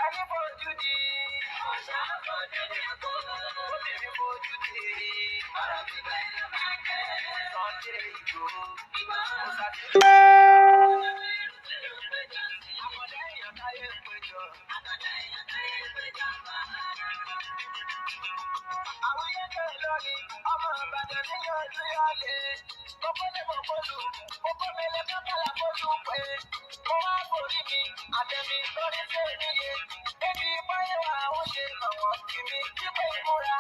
Ẹni fojú di. Ọ̀ṣà fojú di kú. Obìnrin fojú di. Ọ̀rọ̀ gbígbẹ́ ló máa jẹ́. Sunday Igboho. Ìgbòho. Àkàndá èèyàn táyé ń péjọ. Àkàndá èèyàn táyé ń péjọ. Àwọn yẹ́kẹ́ lórí ọmọ Ìbàdàn níyàn Olúyọ̀lé. Kókó lè mọ̀ kólu, kókó mele kọ́kànlá kólu pé. Mo wá borí mi, àtẹ̀mí lórí tí ò níye. Débi báyọ̀ àwọn ṣe mọ̀ wọ́n kí mi wípé ìmúra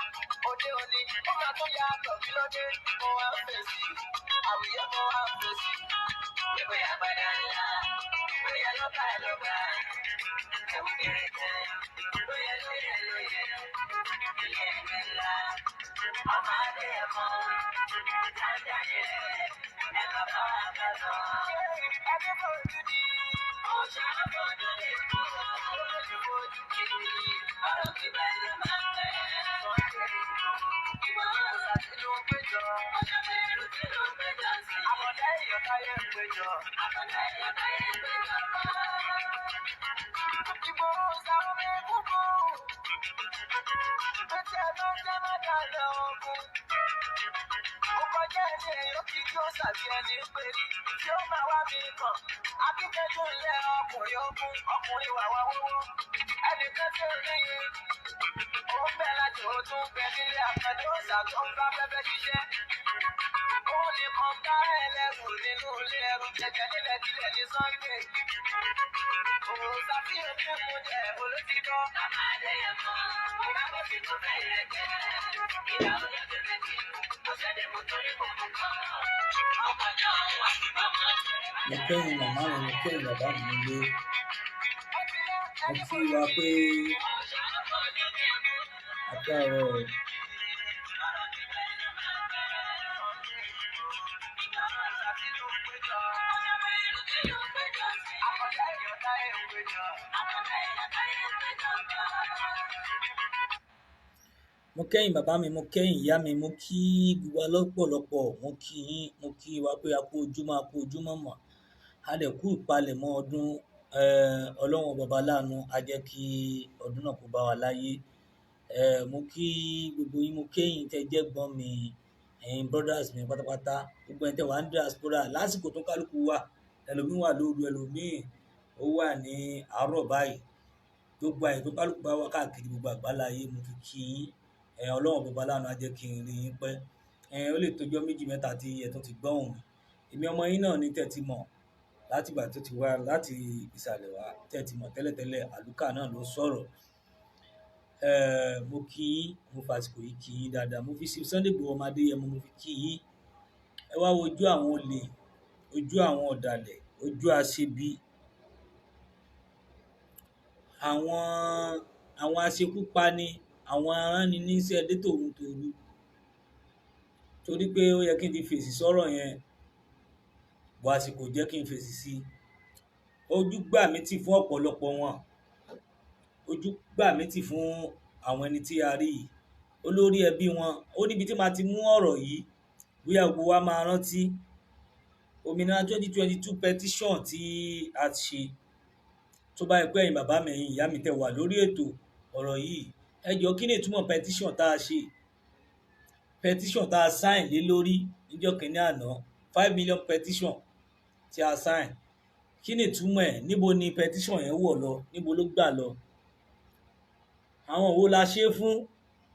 òde òní. Ó máa tún yàtọ̀, kí ló dé? Mo wá ń fèsì, àwùyẹ mo wá ń fèsì. Wípé àgbàdá ńlá, bóyá lọ́ba lọ́ba, ẹ̀wù kẹrẹ̀kẹ́, bóyá lóye lóye, ilé ẹgbẹ́ ńlá, ọmọ adé ẹ̀mọ́, dáadáa ẹ̀ má bá wa kà lọ. Ẹni fojú di, ọ̀ṣà fojú di kú, ẹni fojú di, ọ̀rọ̀ gbígbẹ́ ló máa ń bẹ̀. Ìgbòho ṣàtìlú péjọ, ọ̀ṣà bẹ̀rù tìlú péjọ sí. Àkàndá èèyàn táyé ń péjọ, àkàndá èèyàn táyé ń péjọ. Ìgbòho sàwọn egungun, pété ló ń jẹ́ mọ́tà lọ́gùn. Ó kọjá ẹni èèyàn kí kí ó sàbí ẹni péré tí ó máa wá mi kàn. Akíkanjú ńlẹ̀ ọkùnrin ogun, ọkùnrin wàwá wọ́wọ́. Ẹnìkan tí ò níye, ó ń bẹ láti ó tún bẹ nílé. Àkàndé òòsà tó ń bá fẹ́fẹ́ ṣiṣẹ́. Òun nìkan bá ẹlẹ́rù nínú ilé ẹrù jẹjẹ nílẹ̀ tilẹ̀ ní Sunday. Òòsà tí o fi mú jẹ olótìtọ́. Àmàlẹ́yẹmọ, ìyàwó tí kò fẹ́ yẹ jẹ́. Ìyàwó lọ́dún méjì, kò sẹ́ni mú torí kò mú kan. Ọkọ̀ náà wà ọmọ. Mo kẹ́yìn màmá mi, mo kẹ́yìn bàbá mi nílé. Mo kí wa pé a káàárọ̀ o. Mo kẹ́yìn bàbá mi, mo kẹ́yìn ìyá mi, mo kí gbogbo wa lọ́pọ̀lọpọ̀. Mo kí yín, mo kí wa pé a kú ojúmọ́, a kú ojúmọ́ mọ̀. A dẹ̀ kú ìpalẹ̀mọ́ ọdún. Ọlọ́run bàbá láàánú á jẹ́ kí ọdún náà kó bá wa láyé. Mo kí gbogbo yín, mo kẹ́yìn tẹ́ jẹ́ gbọ́n mi, ẹ̀yin brothers mi pátápátá, gbogbo ẹ̀yin tẹ́ wà ní diaspora lásìkò tó kálukú wà, ẹlòmíì wà lóru, ẹlòmíì ó wà ní àárọ̀ báyìí. Gbogbo àyè tó kálukú bá wà káàkiri gbogbo àgbáláyé, mo fi kí yín. Ọlọ́run bàbá láàánú á jẹ́ kí n rí yín pẹ́. Ó lè tójọ́ méjì mẹ́ta tí ẹ tún ti gbọ́hùn mi. Èmi ọmọ yín náà ni tẹ́ ti mọ̀ látìgbà tó ti wá láti ìsàlẹ̀ wá, tẹ́ ti mọ̀ tẹ́lẹ̀tẹ́lẹ̀. Àlùkà náà ló sọ̀rọ̀. Mo kí yín, mo fàsìkò yìí kí yín dáadáa. Mo fi Sunday Igboho ọmọ Adéyẹmọ, mo fi kí yín. Ẹ wá wo ojú àwọn olè, ojú àwọn ọ̀dàlẹ̀, ojú aṣebi, àwọn aṣekúpani, àwọn aránniníṣẹ́ dé tòun tòru. Torí pé ó yẹ kí n ti fèsì sọ́rọ̀ yẹn, bọ̀ àsìkò jẹ́ kí n fèsì sí i. Ojú gbà mí tì fún ọ̀pọ̀lọpọ̀ wọn. Ojú gbà mí tì fún àwọn ẹni tí a rí yìí. Olórí ẹbí wọn, ó níbi tí màá ti mú ọ̀rọ̀ yìí, bóyá gbogbo wa máa rántí. Òmìnira 2022 petition tí a ṣe, tó bá yẹ pé ẹ̀yin bàbá mi, ẹ̀yin ìyá mi tẹ́ wà lórí ètò ọ̀rọ̀ yìí, ẹ jọ̀ọ́, kí ni ìtumọ̀ petition tá a ṣe? Petition tá a sign lé lórí níjọ́ kìíní àná, 5 million petition tí a sign, kí ni ìtumọ̀ ẹ̀? Níbo ni petition yẹn wọ̀ lọ? Níbo ló gbà lọ? Àwọn wo la ṣe é fún?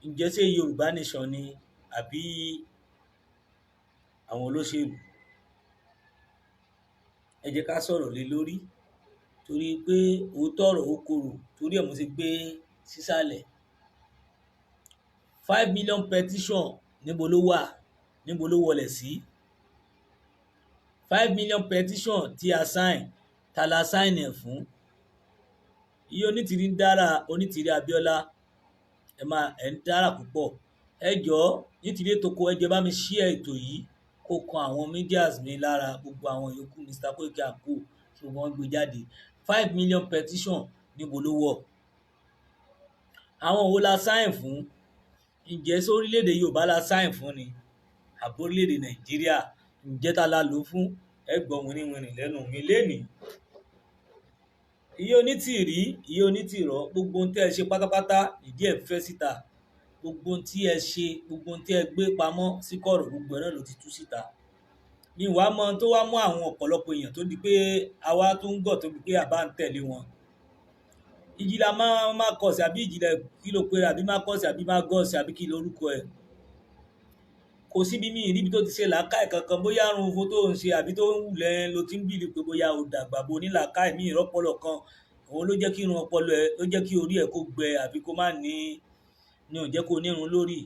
Ǹjẹ́ ṣé Yorùbá nation ni àbí àwọn olóṣèlú? Ẹ jẹ́ ká sọ̀rọ̀ lé lórí, torí pé òótọ́ ọ̀rọ̀ ó korò. Torí ẹ̀ mo ṣe gbé sísàlẹ̀. 5 million petition, níbo ló wà? Níbo ló wọlẹ̀ sí? 5 million petition tí a sign, ta la sign ẹ̀ fún? Iye Onítìrí ń dára. Onítìrí Abíọ́lá, ẹ máa ẹ̀ ń dára púpọ̀. Ẹ jọ̀ọ́, nítìrí ètò kó, ẹ jọ̀ọ́, bá mi share ètò yìí kó kan àwọn medias mi lára, gbogbo àwọn yòókù, Mr Koiki and Co, kí wọ́n gbé jáde. 5 million petition, Níbo ló wọ̀? Àwọn wo la sign fún? Ǹjẹ́ sórílẹ̀-èdè Yorùbá la sign fún ni àbí orílẹ̀-èdè Nàìjíríà? Ǹjẹ́ ta la lò fún? Ẹ gbọ́ wìnrìnwìnrìn lẹ́nu mi lénìí. Iye onítìrí, iye onítìrọ́, gbogbo ohun tí ẹ ṣe pátápátá ìdí ẹ̀ fẹ́ síta. Gbogbo ohun tí ẹ ṣe, gbogbo ohun tí ẹ gbé pamọ́ sí kọ̀rọ̀, gbogbo ẹ̀ náà ló ti tú síta. Mi wàá mọ ohun tó wá mú àwọn ọ̀pọ̀lọpọ̀ èèyàn tó di pé àwa tó ń gọ̀ tó di pé àbá ń tẹ̀lé wọn. Ìjìlá máa kọ̀sì àbí ìjìlá kí ló pera àbí máa kọ̀sì àbí máa gọ̀sì àbí kí lorúkọ ẹ̀. Kò síbi mi níbi tó ti ṣe làákàyè kankan, bóyá àrùn funfun tó ń ṣe àbí tó ń wù lẹ́ẹ̀ ló ti ń bìlì pé bóyá o dàgbà bo ní làákàyè mi ìrọ́pọlọ kan. Òun ló jẹ́ kí irun ọpọlọ ẹ, ló jẹ́ kí orí ẹ kó gbẹ àbí kó má ní, ní ò jẹ́ kó nírun lórí.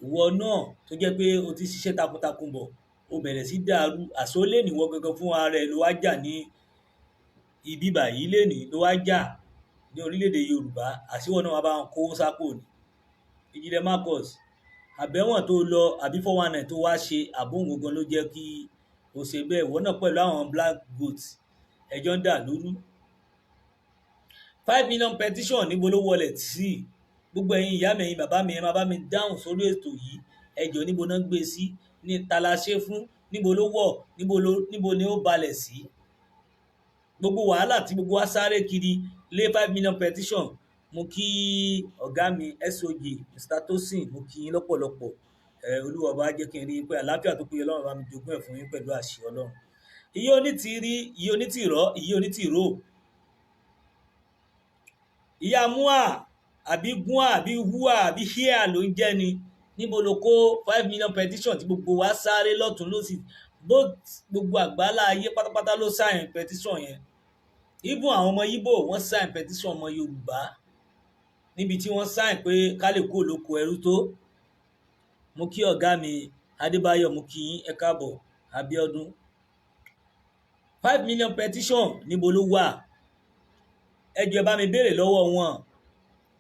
Ìwọ náà tó jẹ́ pé o ti ṣiṣẹ́ takuntakun bọ̀, o bẹ̀rẹ̀ sí dàrú, àsọlé nìwọ gangan fún ara ẹ ló wá jà ní ibi báyìí lénìí, ló wá jà ní orílẹ̀-èdè Yorùbá, àṣìwọ náà wá bá wọn kó sápò ni. Ìjìnlẹ̀ Marcus, àbẹ̀wọ̀n tó lọ àbí 419 tó wá ṣe àbóhùn gangan ló jẹ́ kí o ṣe bẹ́ẹ̀. Ìwọ náà pẹ̀lú àwọn black goat ẹjọ́ ń dà lóru. 5 million petition níbo ló wọlé sí? Gbogbo ẹ̀yin ìyá mi, ẹ̀yin bàbá mi, ẹ máa bá mi dáhùn sórí ètò yìí. Ẹ jọ̀ọ́, níbo náà gbé sí? Ní ta la ṣe fún? Níbo ló wọ̀? Níbo ni ó balẹ̀ sí? Gbogbo wàhálà tí gbogbo wa sáré kiri lé 5 million petition. Mo kí ọ̀gá mi SOJ Mr Tosin, mo kí yín lọ́pọ̀lọpọ̀. Ẹ Olúwa bá jẹ́ kí n rí i pé àlàáfíà tó péye Ọlọ́run bá mi jogún ẹ̀ fún yín pẹ̀lú àṣẹ Ọlọ́run. Iye onítìrí, iye onítìrọ́, iye onítìró. Ìyá mua àbí gúnà àbí húà àbí híà ló ń jẹ́ ni. Níbo ló kó 5 million petition tí gbogbo wa sáré lọ́tún lọ́sì, bó gbogbo àgbálá ayé pátápátá ló sign petition yẹn. Even àwọn ọmọ Íbò wọ́n sign petition ọmọ Yorùbá níbi tí wọ́n sign pé ká lè kó lóko ẹrú tó. Mo kí ọ̀gá mi Adébáyọ̀, mo kí yín, ẹ káàbọ̀ Abíọ́dún. 5 million petition, níbo ló wà? Ẹ jọ̀ọ́, ẹ bá mi béèrè lọ́wọ́ wọn.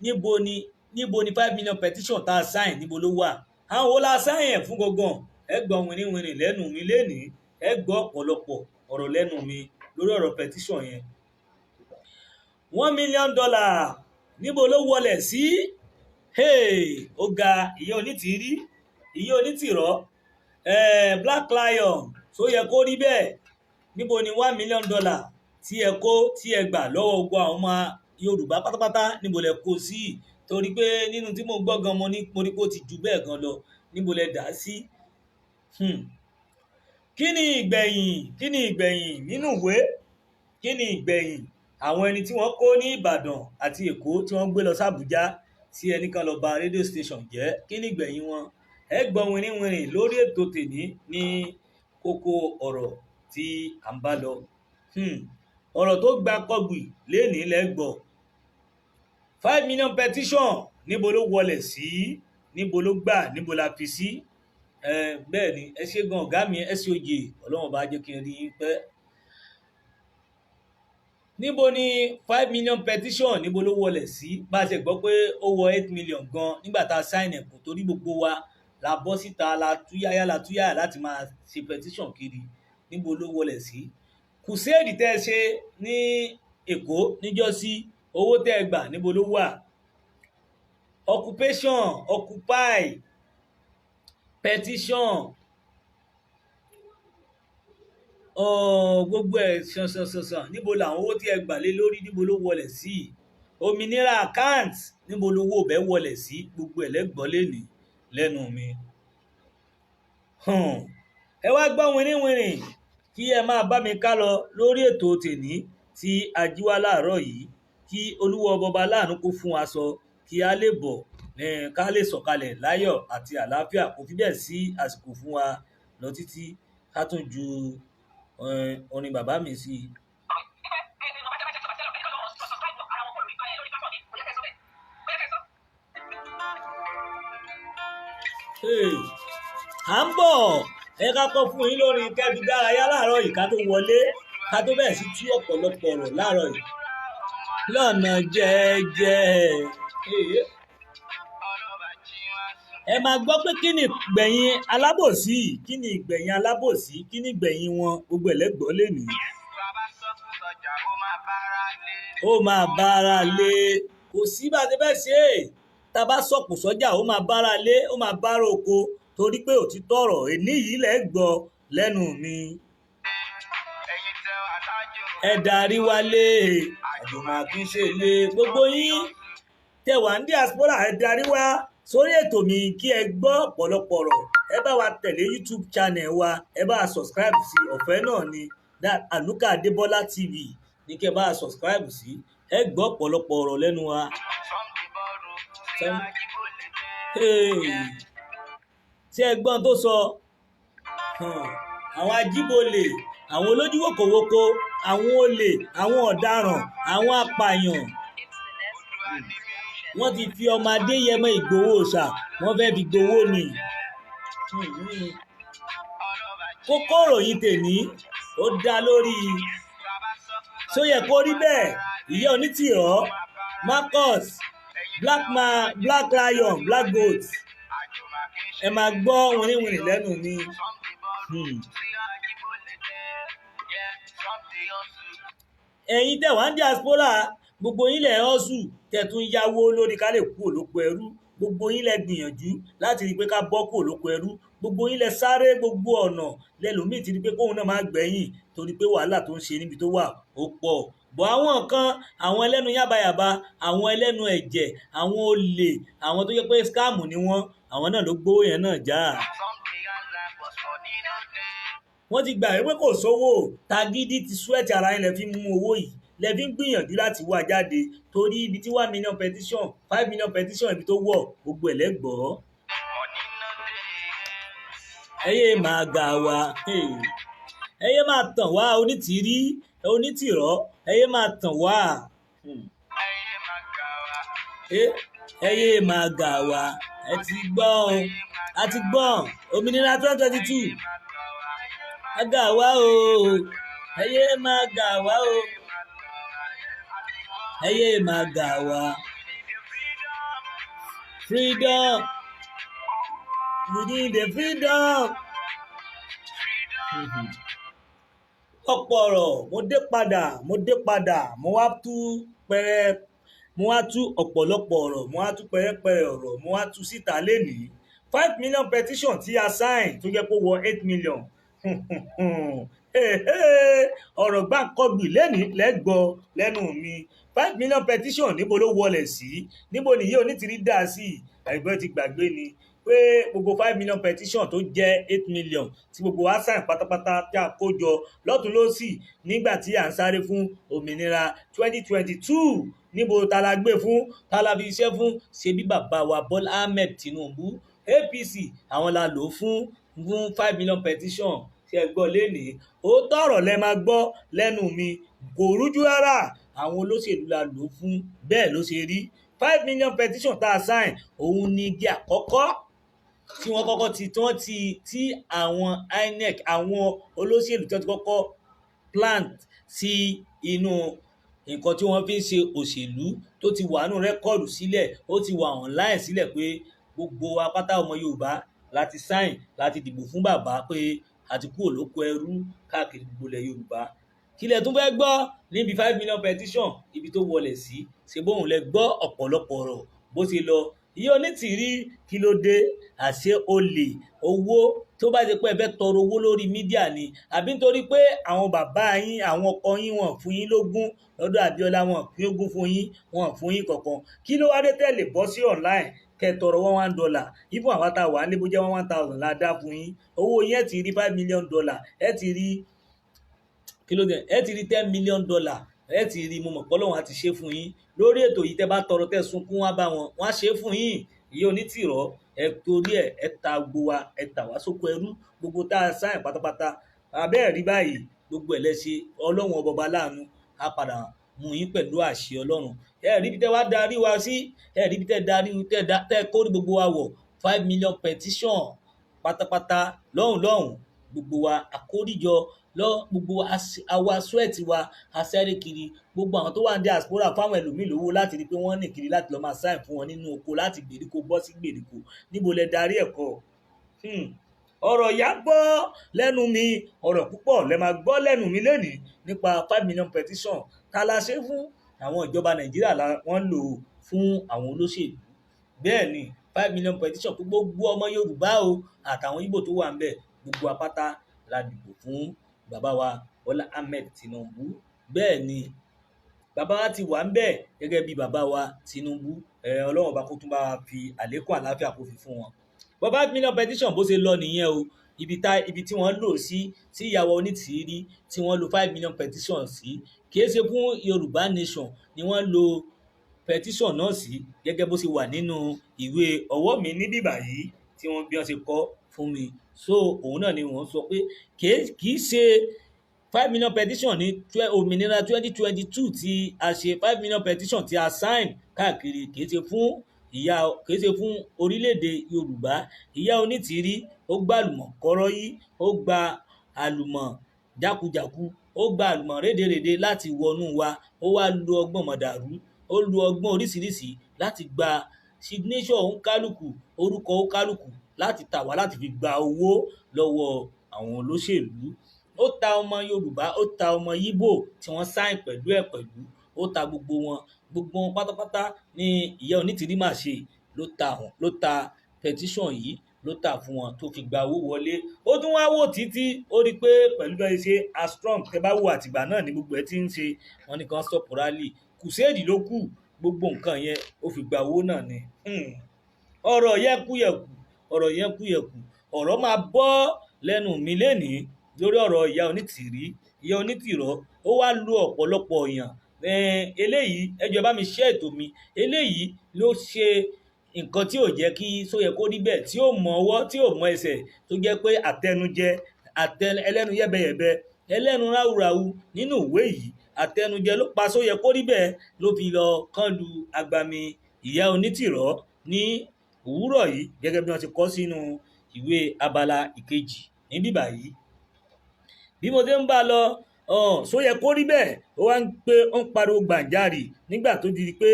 Níbo ni 5 million petition tá a sign, níbo ló wà? Àwọn wo la sign ẹ̀ fún gangan? Ẹ gbọ́ wìnrìnwìnrìn lẹ́nu mi lénìí, ẹ gbọ́ ọ̀pọ̀lọpọ̀ ọ̀rọ̀ lẹ́nu mi lórí ọ̀rọ̀ petition yẹn. $1 million, níbo ló wọlé sí? Hey, ó ga. Ìyẹn onítìrí, ìyẹn onítìrọ́, Black Lion tó yẹ kó rí bẹ́ẹ̀. Níbo ni $1 million tí ẹ kó, tí ẹ gbà lọ́wọ́ gbogbo àwọn ọmọ Yorùbá pátápátá, níbo lẹ kó sí? Torí pé nínú tí mo gbọ́ gan, mo ní kó ti ju bẹ́ẹ̀ gan lọ. Níbo lẹ dà á sí? Kí ni ìgbẹ̀yìn? Kí ni ìgbẹ̀yìn nínú ìwé? Kí ni ìgbẹ̀yìn àwọn ẹni tí wọ́n kó ní Ìbàdàn àti Èkó tí wọ́n gbé lọ sí Àbújá, tí ẹnìkan lọ bà rédíò station jẹ́? Kí ni ìgbẹ̀yìn wọn? Ẹ gbọ́ wìnrìnwìnrìn lórí ètò tèní ní kókó ọ̀rọ̀ tí à ń bá lọ. Ọ̀rọ̀ tó gba kọgbì lénìí lẹ́gbọ̀. 5 million petition, níbo ló wọlé sí? Níbo ló gbà? Níbo la fi sí? Bẹ́ẹ̀ ni, ẹ ṣé gan ọ̀gá mi SOJ, Ọlọ́run bá jẹ́ kí n rí yín pẹ́. Níbo ni 5 million petition, níbo ló wọlé sí? Bá a ṣe gbọ́ pé ó wọ 8 million gan nígbà tá a sign ẹ̀kún, torí gbogbo wa la bọ́ síta, la túyáyá, la túyáyá láti máa ṣe petition kiri. Níbo ló wọlé sí? Crusade tẹ́ ẹ ṣe ní Èkó níjọ́sí, owó tẹ́ ẹ gbà, níbo ló wà? Occupation, occupy petition, gbogbo ẹ̀ ṣanṣanṣanṣan, níbo làwọn owó tí ẹ gbà lé lórí, níbo ló wọlé sí? Òmìnira account, níbo lowó bẹ́ẹ̀ wọlé sí? Gbogbo ẹ̀ lẹ́gbọ́n lẹ́nìí lẹ́nu mi. Ẹ wá gbọ́ wìnrìnwìnrìn kí ẹ máa bá mi ká lọ lórí ètò tèní tí a jí wá láàárọ̀ yìí. Kí Olúwa ọba láàánú kó fún wa sọ, kí a lè bọ̀, ká lè sọ̀kalẹ̀ láyọ̀ àti àlàáfíà. Kò fi bẹ́ẹ̀ sí àsìkò fún wa lọ títí, ká tún ju orin bàbá mi sí i. Hey, à ń bọ̀. Ẹ ká kọ́ fún yín lórí kẹ́bi dárayá láàárọ̀ yìí, ká tó wọlé, ká tó bẹ̀rẹ̀ sí tú ọ̀pọ̀lọpọ̀ ọ̀rọ̀ láàárọ̀ yìí lọ́nà jẹ́jẹ́. Ẹ máa gbọ́ pé kí ni ìgbẹ̀yìn alábòsí, kí ni ìgbẹ̀yìn alábòsí, kí ni ìgbẹ̀yìn wọn, gbogbo ẹlẹ́gbọ́ lè ní. Bàbá sọ́kù sọjà, ó máa bára lé. Ó máa bára lé. Kò sí bá a ti fẹ́ ṣe é, tá a bá sọ̀kò sọ́jà, ó máa bára lé, ó máa bára oko, torí pé òtítọ́ ọ̀rọ̀ èní yìí lẹ́ gbọ́ lẹ́nu mi. Ẹ darí wálé, àjùmọ̀kínṣe lé. Gbogbo yín tẹ wà ní diaspora, ẹ darí wá sórí ètò mi kí ẹ gbọ́ ọ̀pọ̀lọpọ̀ ọ̀rọ̀. Ẹ bá wa tẹ̀lé YouTube channel wa, ẹ bá wa subscribe sí, ọ̀fẹ́ náà ni. That Aluka Adébọ́lá TV ní kí ẹ bá wa subscribe sí. Ẹ gbọ́ ọ̀pọ̀lọpọ̀ ọ̀rọ̀ lẹ́nu wa. Hey, tí ẹ gbọ́n tó sọ, àwọn ajíbolè, àwọn olójúwòkòwòkò, àwọn olè, àwọn ọ̀daràn, àwọn apààyàn, wọ́n ti fi ọmọ Adéyẹmọ Ìgbòho ṣà, wọ́n fẹ́ fi gbowó ni. Kókó ìròyìn tèmi ó dá lórí ṣó yẹ kó rí bẹ́ẹ̀. Ìyá Onítìrọ́, Marcus, Black Man, Black Lion, Black Goat, ẹ máa gbọ́ wìnrìnwìnrìn lẹ́nu mi. Ẹ̀yin tẹ̀ wá ń diaspora, gbogbo yín lẹ̀ ọ́sù tẹ̀ tún yáwó lórí ká lè kú òlóko ẹrú. Gbogbo yín lẹ gbìyànjú láti rí i pé ká bọ́ kú òlóko ẹrú. Gbogbo yín lẹ sáré gbogbo ọ̀nà lẹ́lòmíì ti rí i pé kóun náà máa gbẹ̀yìn, torí pé wàhálà tó ń ṣe níbi tó wà ó pọ̀. Bọ̀ àwọn kan, àwọn ẹlẹ́nu yábayàba, àwọn ẹlẹ́nu ẹ̀jẹ̀, àwọn olè, àwọn tó jẹ́ pé scam ni wọ́n, àwọn náà ló gbówó yẹn náà já. Wọ́n ti gbà wípé kò sówó. Tagídí ti sweat ara yín lẹ fi mú owó yìí, lẹ fi ń gbìyànjú láti wá jáde, torí ibi tí 1 million petition, 5 million petition, ibi tó wọ̀, gbogbo ẹ̀ lẹ́gbọ̀ọ́. Ẹ yé máa gà wá, ẹ yé máa tàn wá. Onítìrí, onítìrọ́, ẹ yé máa tàn wá, ẹ yé máa gà wá. Ẹ ti gbọ́ o, a ti gbọ́ òmìnira 2022. Ẹ gà wá o, ẹ yé máa gà wá o, ẹ yé máa gà wá. Freedom, we need the freedom. Ọ̀pọ̀ ọ̀rọ̀, mo dé padà, mo dé padà, mo wá tú pẹrẹ, mo wá tú ọ̀pọ̀lọpọ̀ ọ̀rọ̀, mo wá tú pẹrẹpẹrẹ ọ̀rọ̀, mo wá tú síta lénìí. 5 million petition tí a sign tó jẹ́ kó wọ 8 million, ọ̀rọ̀ gbàǹkọ́gbì lẹ́nìí lẹ́gbọ́ lẹ́nu mi. 5 million petition, níbo ló wọlé sí? Níbo nìyí Onítìrí dá sí? Àìgbọ́ ti gbàgbé ni pé gbogbo 5 million petition tó jẹ́ 8 million tí gbogbo wa sign pátápátá, tí a kó jọ lọ́tún lọ́sì nígbà tí à ń sáré fún òmìnira 2022, níbo ta la gbé fún? Ta la fi iṣẹ́ fún? Ṣe bí bàbá wa Bọ́lá Ahmed Tinubu, APC, àwọn la lò fún 5 million petition. Ṣe é gbọ́ lénìí? Ó tọ̀rọ̀ lẹ máa gbọ́ lẹ́nu mi, kò rújú rárá. Àwọn olóṣèlú la lò fún, bẹ́ẹ̀ ló ṣe rí. 5 million petition tá a sign, òun ni igi àkọ́kọ́ tí wọ́n kọ́kọ́ ti tí wọ́n ti tí àwọn INEC, àwọn olóṣèlú tí wọ́n ti kọ́kọ́ plant sí inú nǹkan tí wọ́n fi ń ṣe òṣèlú, tó ti wà nínú record sílẹ̀, ó ti wà online sílẹ̀ pé gbogbo wa pátá, ọmọ Yorùbá, láti sign, láti dìbò fún bàbá pé a ti kúrò lóko ẹrú káàkiri gbogbo ilẹ̀ Yorùbá. Kí lẹ tún fẹ́ gbọ́ níbi 5 million petition, ibi tó wọlé sí? Ṣe bóun lẹ gbọ́ ọ̀pọ̀lọpọ̀ ọ̀rọ̀ bó ṣe lọ? Iye Onítìrí, kí ló dé? Àṣé olè owó tó bá ṣe pé ẹ fẹ́ tọrọ owó lórí media ni, àbí nítorí pé àwọn bàbá yín, àwọn ọkọ yín, wọn fún yín lógún lọ́dọ̀ Abíọ́lá, wọn pín ogún fún yín, wọn fún yín kankan, kí ló wá dé tẹ́lẹ̀ bọ́ sí online kẹ́ tọrọ one one dollar? Even àwọn tá a wà níbo jẹ́ one one thousand la dá fún yín, owó yẹn ti rí $5 million, ẹ ti rí, kí ló dé, ẹ ti rí $10 million, ẹ ti rí. Mo mọ̀ pé Ọlọ́run á ti ṣe fún yín lórí ètò yìí. Tẹ́ bá tọrọ, tẹ́ sunkún wá bá wọn, wọ́n á ṣe fún yín. Ìyá Onítìrọ́, ẹ torí ẹ ẹ ta gbogbo wa, ẹ tà wá sóko ẹrú. Gbogbo tá a sign pátápátá, abẹ́ẹ̀ rí báyìí, gbogbo ẹ̀ lẹ́sẹ̀. Ọlọ́run ọba láàánú á padà mú yín pẹ̀lú àṣẹ Ọlọ́run. Ẹ rí bí tẹ́ wá darí wa sí, ẹ rí bí tẹ́ darí, tẹ́ kó ní gbogbo wa wọ̀. 5 million petition pátápátá lọ́hùn lọ́hùn, gbogbo wa àkóríjọ lọ, gbogbo àwa sweat wa, asẹ́rẹ́ kiri. Gbogbo àwọn tó wà ní diaspora, fáwọn ẹlòmíì lówó láti rí i pé wọ́n ní kiri láti lọ́ọ́ máa sign fún wọn nínú oko, láti gbèríko bọ́ sí gbèríko. Níbo lẹ darí ẹ̀kọ́? Ọ̀rọ̀ yá gbọ́ lẹ́nu mi, ọ̀rọ̀ púpọ̀ lẹ máa gbọ́ lẹ́nu mi lénìí nípa 5 million petition. Ta la ṣe fún? Àwọn ìjọba Nàìjíríà wọ́n lò ó fún àwọn olóṣèlú. Bẹ́ẹ̀ ni, 5 million petition pé gbogbo ọmọ Yorùbá o àtàwọn Ìgbò tó wà ń bẹ̀, gbogbo apáta la dìbò fún bàbá wa Bọ́lá Ahmed Tinubu. Bẹ́ẹ̀ ni, bàbá wa ti wà ń bẹ̀ gẹ́gẹ́ bí bàbá wa Tinubu. Ọlọ́run ọba kó tún bá wa fi àlékún àlàáfíà kó fi fún wọn. But 5 million petition, bó ṣe lọ nìyẹn o. Ibi tí wọ́n lò sí, tí ìyàwó Onítìrí tí wọ́n lo 5 million petition sí, kì í ṣe fún Yorùbá Nation ni wọ́n lo petition náà sí, gẹ́gẹ́ bó ṣe wà nínú ìwé ọwọ́ mi níbí báyìí tí wọ́n bí wọ́n ṣe kọ fún mi. So òun náà ni wọ́n sọ pé kì í ṣe 5 million petition ní òmìnira 2022 tí a ṣe. 5 million petition tí a sign káàkiri, kì í ṣe fún ìyá, kì í ṣe fún orílẹ̀-èdè Yorùbá. Ìyá Onítìrí, ó gba àlùmọ̀ kọ́rọ́ yìí, ó gba àlùmọ̀ jákujàku, ó gba àlùmọ̀ rédèrèdè láti wọnú wa. Ó wá lo ọgbọ́n mọ̀dàrú, ó lo ọgbọ́n oríṣiríṣi láti gba signature òǹkálùkù, orúkọ òǹkálùkù, láti tà wá, láti fi gba owó lọ́wọ́ àwọn olóṣèlú. Ó ta ọmọ Yorùbá, ó ta ọmọ Yíbò tí wọ́n sign pẹ̀lú ẹ̀ pẹ̀lú, ó ta gbogbo wọn, gbogbo wọn pátápátá ní ìyá Onítìrí mà ṣe ló ta wọn, ló ta petition yìí, ló tà fún wọn tó fi gba owó wọlé. Ó tún wá wò títí, ó rí i pé pẹ̀lú bẹ́ẹ̀ ṣe a strong, tẹ́ bá wò àtìgbà náà ní gbogbo ẹ̀ tí ń ṣe wọn ní kan stop rally, kùsẹ́ẹ̀dì ló kù, gbogbo nǹkan yẹn ó fi gba owó náà ni. Ọ̀rọ̀ yẹkuyẹ̀kù, ọ̀rọ̀ yẹkuyẹ̀kù, ọ̀rọ̀ máa bọ́ lẹ́nu mi lénìí lórí ọ̀rọ̀ ìyá Onítìrí. Ìyá Onítìrọ́, ó wá lu ọ̀pọ̀lọpọ̀ èèyàn. Eléyìí, ẹ jọ̀ọ́, bá mi share ètò mi. Eléyìí ló ṣe nǹkan tí ò jẹ́ kí sóyẹ kó rí bẹ́ẹ̀, tí ò mọ ọwọ́, tí ò mọ ẹsẹ̀, tó jẹ́ pé àtẹnujẹ, ẹlẹ́nu yẹ́bẹyẹ̀bẹ, ẹlẹ́nu ráúráú nínú ìwé yìí, àtẹnujẹ ló pa sóyẹ kó rí bẹ́ẹ̀, ló fi lọ kán lu agbami ìyá Onítìrọ́ ní òwúrọ̀ yìí, gẹ́gẹ́ bí wọ́n ti kọ sínú ìwé abala ìkejì níbí báyìí. Bí mo ṣe ń bá a lọ, sóyẹ kó rí bẹ́ẹ̀, ó wá ń pé ó ń pariwo gbàǹjarì nígbà tó di pé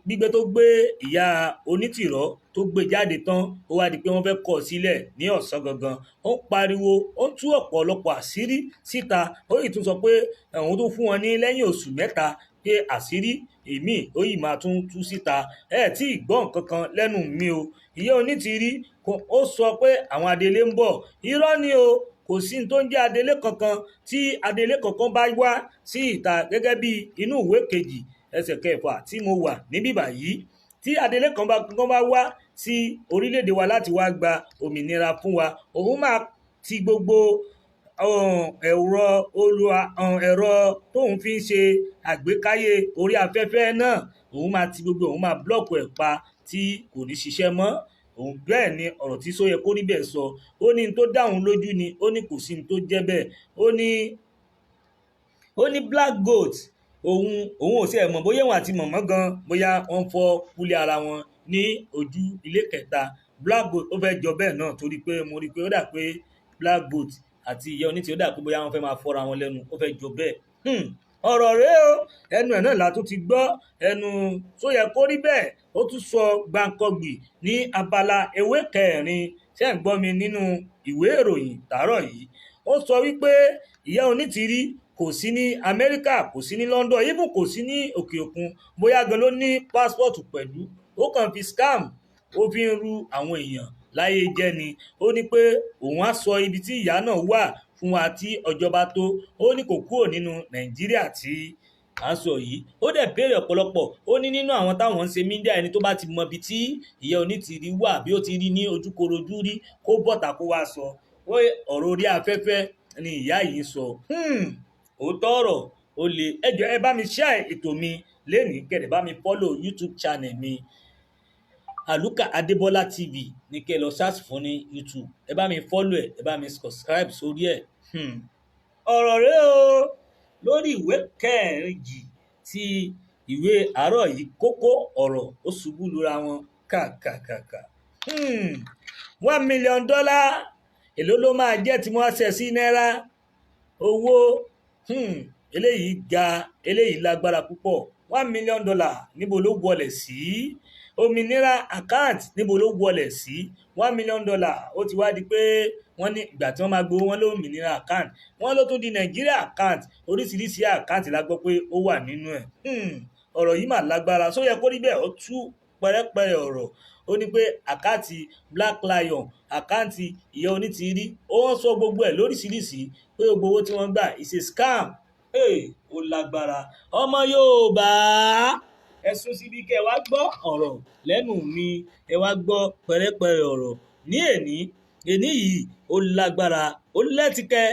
gbígbé tó gbé ìyá Onítìrọ́ tó gbé jáde tán, ó wá di pé wọ́n fẹ́ kọ̀ sílẹ̀ ní ọ̀sán gangan. Ó ń pariwo, ó ń tú ọ̀pọ̀lọpọ̀ àṣírí síta. Ó sì tún sọ pé òun tó fún wọn ní lẹ́yìn oṣù 3 pé àṣírí èmi ó yìí máa tún tú síta. Ẹ tí ì gbọ́ nǹkan kan lẹ́nu mi o. Ìyá Onítìrí, ó sọ pé àwọn adelé ń bọ̀. Irọ́ ni o, kò sí ní tó ń jẹ́ adelé kankan. Tí adelé kankan bá wá sí ìta, gẹ́gẹ́ bí inú ìwé kejì ẹsẹ̀ kẹfà tí mo wà níbí báyìí, tí adelé kan bá wá sí orílẹ̀-èdè wa láti wá gba òmìnira fún wa, òun máa ti gbogbo ẹ̀rọ olùwà, ẹ̀rọ tóun fi ń ṣe àgbékáyé orí afẹ́fẹ́ náà, òun máa ti gbogbo, òun máa block ẹ̀ pa tí kò ní ṣiṣẹ́ mọ́ òun. Bẹ́ẹ̀ ni ọ̀rọ̀ tí Sóyẹ kó rí bẹ́ẹ̀ sọ. Ó ní tó dá òun lójú ni, ó ní kò sí ní tó jẹ́ bẹ́ẹ̀. Ó ní black goat, òun ò sí ẹ̀ mọ̀ bóyá òun àti mọ̀mọ́ gan, bóyá wọ́n fọ́ kúlẹ̀ ara wọn ní ojú ilé kẹta. Black goat, ó fẹ́ jọ bẹ́ẹ̀ náà, torí pé mo rí i pé ó dà pé black goat àti ìyá Onítìrí, ó dà pé bóyá wọ́n fẹ́ máa fọ́ra wọn lẹ́nu, ó fẹ́ jọ bẹ́ẹ̀. Ọ̀rọ̀ rèé o, ẹnu ẹ̀ náà la tún ti gbọ́. Ẹnu tó yẹ kó rí bẹ́ẹ̀, ó tún sọ gbàǹkangbì ní abala ewé kẹrin. Ṣé ń gbọ́ mi nínú ìwé ìròyìn tàárọ̀ yìí? Ó sọ wípé ìyá Onítìrí kò sí ní Amẹ́ríkà, kò sí ní London, even kò sí ní òkè òkun, bóyá gan ló ní passport pẹ̀lú. Ó kàn fi scam, ó fi ń ru àwọn èèyàn láyé jẹ́ ni. Ó ní pé òun á sọ ibi tí ìyá náà wà fún wa tí ọjọ́ bá tó. Ó ní kò kúrò nínú Nàìjíríà tí à ń sọ yìí. Ó dẹ̀ béèrè ọ̀pọ̀lọpọ̀. Ó ní nínú àwọn táwọn ń ṣe media, ẹni tó bá ti mọ ibi tí ìyá Onítìrí wà, bí ó ti rí ní ojúkorojú rí, kó bọ̀tà kó wá sọ. Ọ̀rọ̀ orí afẹ́fẹ́ ni ìyá yìí sọ. Òótọ́ ọ̀rọ̀ ó le. Ẹ jọ̀ọ́, ẹ bá mi share ètò mi lénìí, kẹ́ bá mi follow YouTube channel mi, Aluka Adébọ́lá TV ní kẹ́ lọ search fún ní YouTube. Ẹ bá mi follow ẹ, ẹ bá mi subscribe sórí ẹ̀. Ọ̀rọ̀ rẹ o, lórí ìwé kẹrìnjì tí ìwé àárọ̀ yìí, kókó ọ̀rọ̀ ó ṣubú lura wọn kàkàkàkà. $1 million, èló ló máa jẹ́ tí wọ́n ṣe sí náírà owó? Eléyìí ga, eléyìí lágbára púpọ̀. $1 million, níbo ló wọlé sí? Òmìnira account níbo ló wọlẹ̀ sí? $1 million. Ó ti wá di pé wọ́n ní ìgbà tí wọ́n máa gbowó wọn lómìnira account, wọ́n ló tún di Nàìjíríà account. Oríṣiríṣi account la gbọ́ pé ó wà nínú ẹ̀. Ọ̀rọ̀ yìí mà lágbára. Só yẹ kó rí bẹ́ẹ̀? Ó tú pẹ́rẹ́pẹ́rẹ́ ọ̀rọ̀. Ó ní pé account Black Lion, account ìyá onítìrí, ó ń sọ gbogbo ẹ̀ lóríṣiríṣi pé gbogbo owó tí wọ́n gbà is a scam. Ó lágbára. Ọmọ Yorùbá, ẹ sún síbi kẹ́ ẹ wá gbọ́ ọ̀rọ̀ lẹ́nu mi, ẹ wá gbọ́ pẹ́rẹ́pẹ́rẹ́ ọ̀rọ̀ ní èní. Èní yìí ó lágbára, ó lẹ́tìkẹ́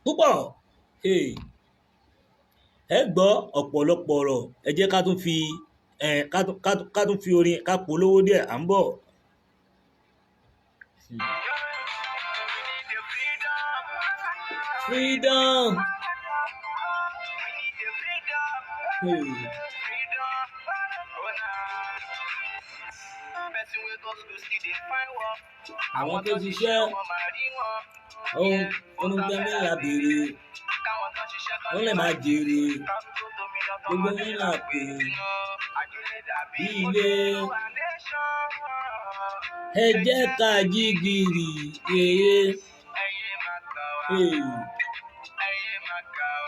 púpọ̀. Ẹ gbọ́ ọ̀pọ̀lọpọ̀ ọ̀rọ̀. Ẹ jẹ́ ká tún fi ká tún fi orin ká polówó díẹ̀, à ń bọ̀. Freedom. Àwọn tó ṣiṣẹ́ ohun tẹ́lẹ̀ la béèrè, wọ́n lè máa jèrè, gbogbo yín là pè bí ilé. Ẹ jẹ́ ká jí gìrì yeye.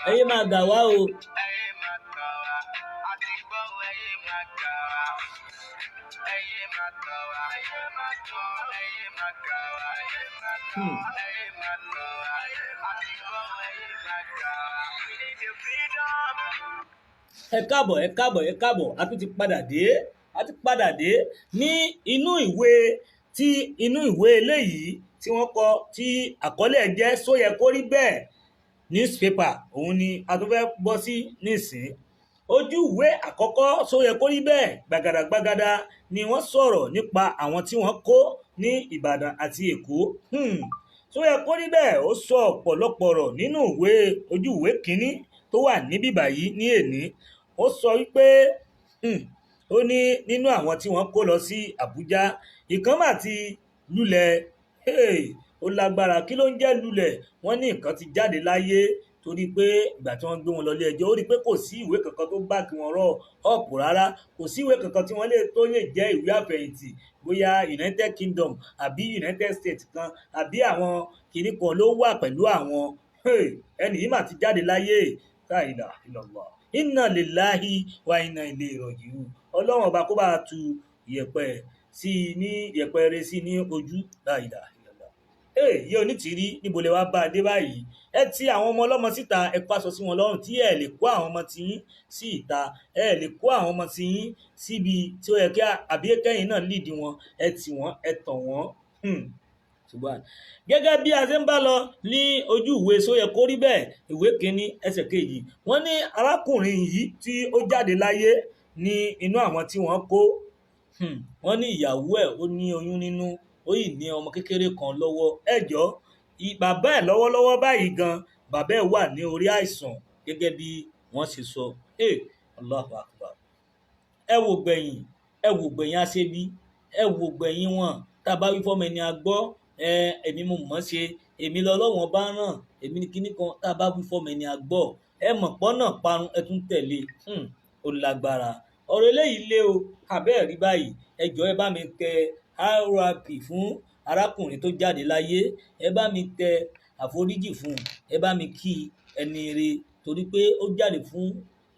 Ẹ yé máa gà wá o. Ẹ káàbọ̀, ẹ káàbọ̀, ẹ káàbọ̀. A tún ti padà dé, a ti padà dé ní inú ìwé tí inú ìwé eléyìí tí wọ́n kọ tí àkọlé ẹ̀ jẹ́ Só yẹ kó rí bẹ́ẹ̀ newspaper, òun ni a tún fẹ́ bọ́ sí nísìn. Ojú ìwé àkọ́kọ́ Só yẹ kó rí bẹ́ẹ̀ gbàgàdàgbàgàdà ni wọ́n sọ̀rọ̀ nípa àwọn tí wọ́n kó ní Ìbàdàn àti Èkó. Só yẹ kó rí bẹ́ẹ̀, ó sọ ọ̀pọ̀lọpọ̀ ọ̀rọ̀ nínú ìwé ojú ìwé kínní tó wà níbí báyìí ní èní. Ó sọ wípé ó ní nínú àwọn tí wọ́n kó lọ sí Àbújá, ìkan mà ti lulẹ̀. Ó lágbára. Kí ló ń jẹ́ lulẹ̀? Wọ́n ní nǹkan ti jáde láyé torí pé ìgbà tí wọ́n gbé wọn lọ ilé ẹjọ́, ó rí i pé kò sí ìwé kankan tó bá kí wọ́n rọ̀ ọ̀pọ̀ rárá, kò sí ìwé kankan tí wọ́n lè tó lè jẹ́ ìwé àfẹ̀yìntì, bóyá United Kingdom àbí United States kan àbí àwọn kìnnì kan ló wà pẹ̀lú àwọn. Ẹni yìí mà ti jáde láyé. La ilaha illallah, inna lillahi wa inna ilayhi raji'un. Ọlọ́run ọba kó bá tu ìyẹ̀pẹ̀ sí i ní ìyẹ̀pẹ̀ rẹ̀ sí ní ojú. La ilaha illallah. Yé onítìrí, níbo lè wá bá a dé báyìí? Ẹ ti àwọn ọmọ ọlọ́mọ síta, ẹ kó aṣọ sí wọn lọ́rùn tí ẹ lè kó àwọn ọmọ tiyín sí ìta, ẹ lè kó àwọn ọmọ tiyín síbi tí ó yẹ kí àbí kẹ́yìn náà lídìí wọn, ẹ tì wọ́n, ẹ tàn wọ́n. Ṣùgbọ́n gẹ́gẹ́ bí a ṣe ń bá lọ ní ojú ìwé Só yẹ kó rí bẹ́ẹ̀, ìwé kínní ẹsẹ̀ kejì, wọ́n ní arákùnrin yìí tí ó jáde láyé ní inú àwọn tí wọ́n kó, wọ́n ní ìyàwó ẹ̀ ó ní oyún nínú, ó yìí ní ọmọ kékeré kan lọ́wọ́. Ẹ jọ̀ọ́, bàbá ẹ̀ lọ́wọ́lọ́wọ́ báyìí gan, bàbá ẹ̀ wà ní orí àìsàn gẹ́gẹ́ bí wọ́n ṣe sọ. Allahu Akbar. Ẹ wò gbẹ̀yìn, ẹ wò gbẹ̀yìn aṣebi, ẹ wò gbẹ̀yìn wọn. Tá a bá wí fọ́mọ ẹni a gbọ́, èmi mo mọ̀ ṣe, èmi lọ́lọ́wọ́n bá ràn, èmi ní kíní kan. Tá a bá wí fọ́mọ ẹni a gbọ́, ẹ mọ̀ pọ́nà parun, ẹ tún tẹ̀lé. Ó lágbára. Ọ̀rọ̀ eléyìí lé o, àbẹ́ rí báyìí. Ẹ jọ̀ọ́, ẹ bá mi tẹ RIP fún arákùnrin tó jáde láyé, ẹ bá mi tẹ àforíjì fún un, ẹ bá mi kí ẹni re, torí pé ó jáde fún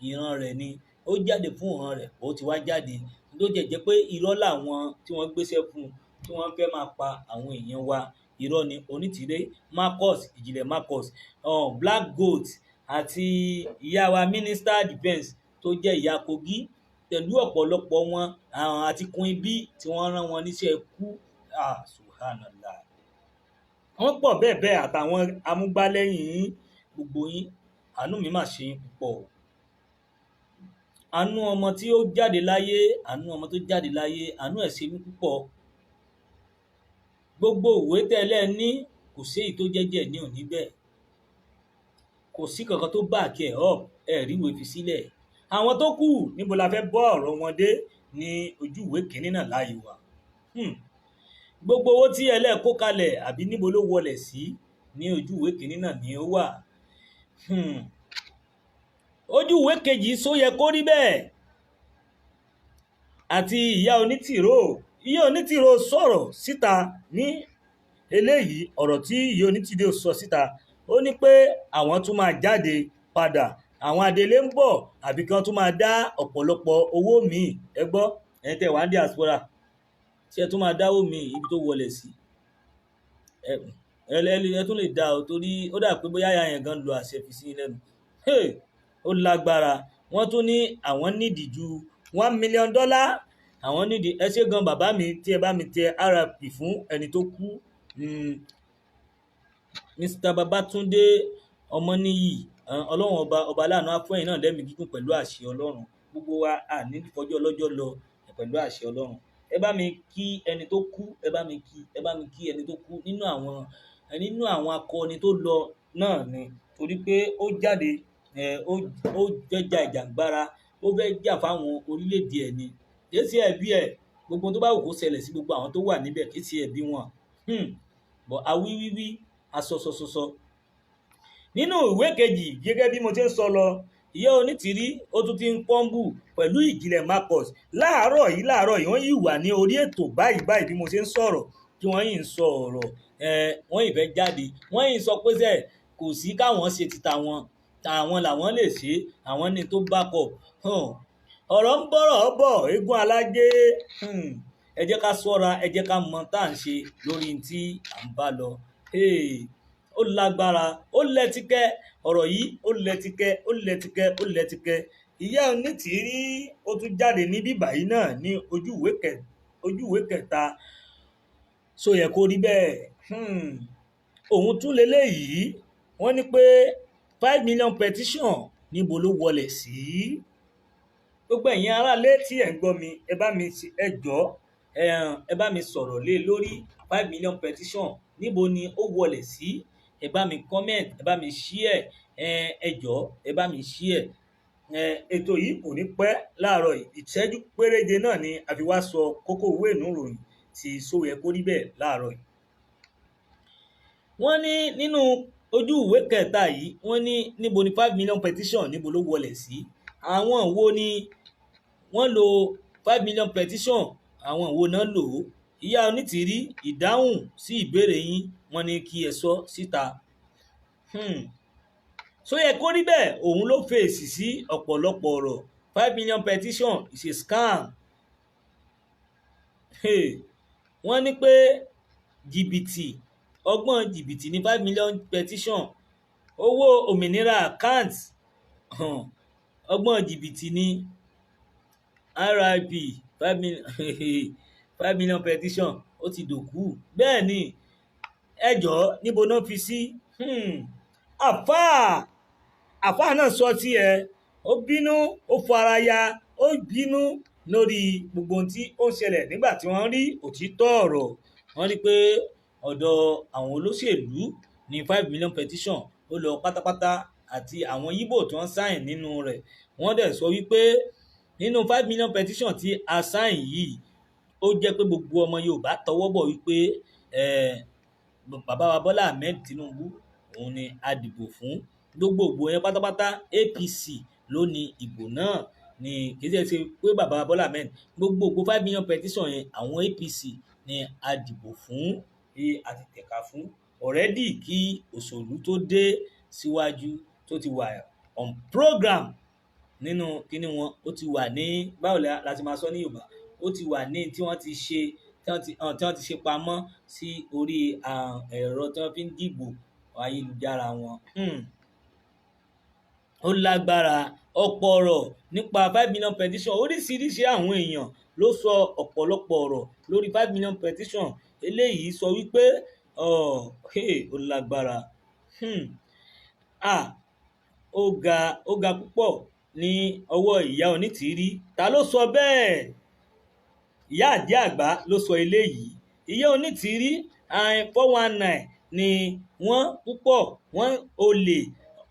ìran rẹ̀ ni, ó jáde fún ìran rẹ̀, ó ti wá jáde. Tó jẹ́ jẹ́ pé irọ́ làwọn tí wọ́n gbéṣẹ́ fún un, tí wọ́n fẹ́ máa pa àwọn èèyàn wa. Irọ́ ni. Onítìrẹ Marcus, ìjìnlẹ̀ Marcus, Black Goat àti ìyá wa Minister Defence tó jẹ́ ìyá Kogi pẹ̀lú ọ̀pọ̀lọpọ̀ wọn àti Queen B tí wọ́n rán wọn níṣẹ́ kú. Subhanallah. Wọ́n pọ̀ bẹ́ẹ̀ bẹ́ẹ̀ àtàwọn amúgbálẹ́yìn yín, gbogbo yín, àánú mi mà ṣe yín púpọ̀ o. Àánú ọmọ tí ó jáde láyé, àánú ọmọ tó jáde láyé, àánú ẹ̀ ṣe mí púpọ̀. Gbogbo ìwé tẹ́lẹ̀ ní kò sí èyí tó jẹ́jẹ́ ní òní bẹ́ẹ̀. Kò sí kankan tó back ẹ̀ up, ẹ rí ìwé fi sílẹ̀. Àwọn tó kù níbo la fẹ́ bọ́ ọ̀rọ̀ wọn dé ní ojú ìwé kìíní náà láàyè wa. Gbogbo owó tí ẹlẹ́ kó kalẹ̀ àbí níbo ló wọlẹ̀ sí ní ojú ìwé kìíní náà ni ó wà. Ojú ìwé kejì Só yẹ kó rí bẹ́ẹ̀. Àti ìyá onítìró, ìyá onítìró sọ̀rọ̀ síta ní eléyìí. Ọ̀rọ̀ tí ìyá onítìró sọ síta, ó ní pé àwọn tún máa jáde padà, àwọn adelé ń bọ̀, àbí kí wọ́n tún máa dá ọ̀pọ̀lọpọ̀ owó míì. Ẹ gbọ́, ẹ̀yin tẹ́ wà ní diaspora, tí ẹ tún máa dáwó míì ibi tó wọlé sí, ẹ tún lè dá o, torí ó dà pé bóyá ìyá yẹn gan lo àṣẹ fi sí lẹ́nu. Ó lágbára. Wọ́n tún ní àwọn nídìí ju $1 million, àwọn nídìí. Ẹ ṣé gan bàbá mi tí ẹ bá mi tẹ RIP fún ẹni tó kú, Mr. Babatunde Ọmọníyì. Ọlọ́run ọba ọba aláàánú á fún ẹ̀yin náà lẹ́mìí gígùn pẹ̀lú àṣẹ Ọlọ́run. Gbogbo wa à ní fọjọ́ ọlọ́jọ́ lọ pẹ̀lú àṣẹ Ọlọ́run. Ẹ bá mi kí ẹni tó kú, ẹ bá mi kí, ẹ bá mi kí ẹni tó kú nínú àwọn akọni tó lọ náà ni, torí pé ó jáde, ó fẹ́ ja ìjàngbara, ó fẹ́ jà fáwọn orílẹ̀-èdè ẹ̀ ni. Kì í ṣe ẹ̀bi ẹ̀. Gbogbo tó bá wù kó ṣẹlẹ̀ sí gbogbo àwọn tó wà níbẹ̀, kì í ṣe ẹ̀bi wọn. Bọ̀ awíwíwí asọsọsọsọ. Nínú ìwé kejì, gẹ́gẹ́ bí mo ti ń sọ lọ, ìyá onítìrí ó tún ti ń pọ́ńbù pẹ̀lú ìjìnlẹ̀ Marcus láàárọ̀ yìí. Láàárọ̀ yìí, wọ́n yìí wà ní orí ètò báyìí báyìí bí mo ṣe ń sọ̀rọ̀, tí wọ́n yìí ń sọ ọ̀rọ̀, wọ́n yìí fẹ́ jáde. Wọ́n yìí sọ pé sẹ́ kò sí káwọn ṣe ti tàwọn, tàwọn làwọn lè ṣe, àwọn ní tó bá kọ̀. Ọ̀rọ̀ ń bọ̀rọ̀ bọ̀ eégún alájẹ. Ẹ jẹ́ ká ṣọ́ra, ẹ jẹ́ ká mọ tá à ń ṣe lórí tí à ń bá lọ. Ó lágbára, ó lẹ́tíkẹ́. Ọ̀rọ̀ yìí ó lẹ́tíkẹ́, ó lẹ́tíkẹ́, ó lẹ́tíkẹ́. Ìyá onítìrí ó tún jáde ní bíbáyìí náà ní ojú ìwé kẹta. So yẹ kó rí bẹ́ẹ̀. Òun tún leléyìí. Wọ́n ní pé 5 million petition, níbo ló wọlé sí? Gbogbo ẹ̀yin aráalé tí ẹ̀ ń gbọ́ mi, ẹ bá mi, ẹ jọ̀ọ́, ẹ bá mi sọ̀rọ̀ lé lórí 5 million petition, níbo ni ó wọlé sí? Ẹ bá mi comment, ẹ bá mi share, ẹ jọ̀ọ́, ẹ bá mi share. Ètò yìí kò ní pẹ́ láàárọ̀ yìí. Ìṣẹ́jú péréje náà ni a fi wá sọ kókó ìwé ìròyìn tí sóyẹ kó rí bẹ́ẹ̀ láàárọ̀ yìí. Wọ́n ní nínú ojú ìwé kẹta yìí, wọ́n ní níbo ni 5 million petition, níbo ló wọlé sí? Àwọn wo ni wọ́n lo 5 million petition? Àwọn wo náà lò ó? Ìyá onítìrí, ìdáhùn sí ìbéèrè yín, wọ́n ní kí ẹ sọ síta. So yẹ kó rí bẹ́ẹ̀, òun ló fèsì sí ọ̀pọ̀lọpọ̀ ọ̀rọ̀. 5 million petition is a scam. Hey. Wọ́n ní pé jìbìtì, ọgbọ́n jìbìtì ní 5 million petition. Owó òmìnira account, ọgbọ́n jìbìtì ní. RIP 5 million, 5 million petition, ó ti dòkú. Bẹ́ẹ̀ ni. Ẹ jọ̀ọ́, níbo náà fi sí? Àfáà, àfáà náà sọ tiẹ̀. Ó bínú, ó fara ya, ó bínú lórí gbogbo ohun tí ó ń ṣẹlẹ̀ nígbà tí wọ́n rí òtítọ́ ọ̀rọ̀. Wọ́n rí pé ọ̀dọ̀ àwọn olóṣèlú ní 5 million petition ó lọ pátápátá, àti àwọn Yíbò tí wọ́n sign nínú rẹ̀. Wọ́n dẹ̀ sọ wípé nínú 5 million petition tí a sign yìí, ó jẹ́ pé gbogbo ọmọ Yorùbá tọwọ́ bọ̀ wípé bàbá wa Bọ́lá Ahmed Tinubu òun ni a dìbò fún. Gbogbo ìbò yẹn pátápátá, APC ló ní ìbò náà ni, kì í ṣe pé bàbá wa Bọ́lá Ahmed. Gbogbo 5 million petition yẹn, àwọn APC ni a dìbò fún, bí a ti tẹ̀ka fún already kí òṣèlú tó dé síwájú, tó ti wà on program nínú kíní wọn. Ó ti wà ní, báwo la ti máa sọ ní Yorùbá, ó ti wà ní tí wọ́n ti ṣe, tí wọ́n ti ṣe pamọ́ sí orí ẹ̀rọ tí wọ́n fi ń dìbò ayélujára wọn. Ó lágbára. Ọ̀pọ̀ ọ̀rọ̀ nípa 5 million petition. Oríṣiríṣi àwọn èèyàn ló sọ ọ̀pọ̀lọpọ̀ ọ̀rọ̀ lórí 5 million petition. Eléyìí sọ wípé ó lágbára. Ah, ó ga, ó ga púpọ̀ ní ọwọ́ ìyá onítìrí. Ta ló sọ bẹ́ẹ̀? Ìyá àdí àgbà ló sọ eléyìí. Ìyá onítìrí, 419 ni wọ́n púpọ̀. Wọ́n olè,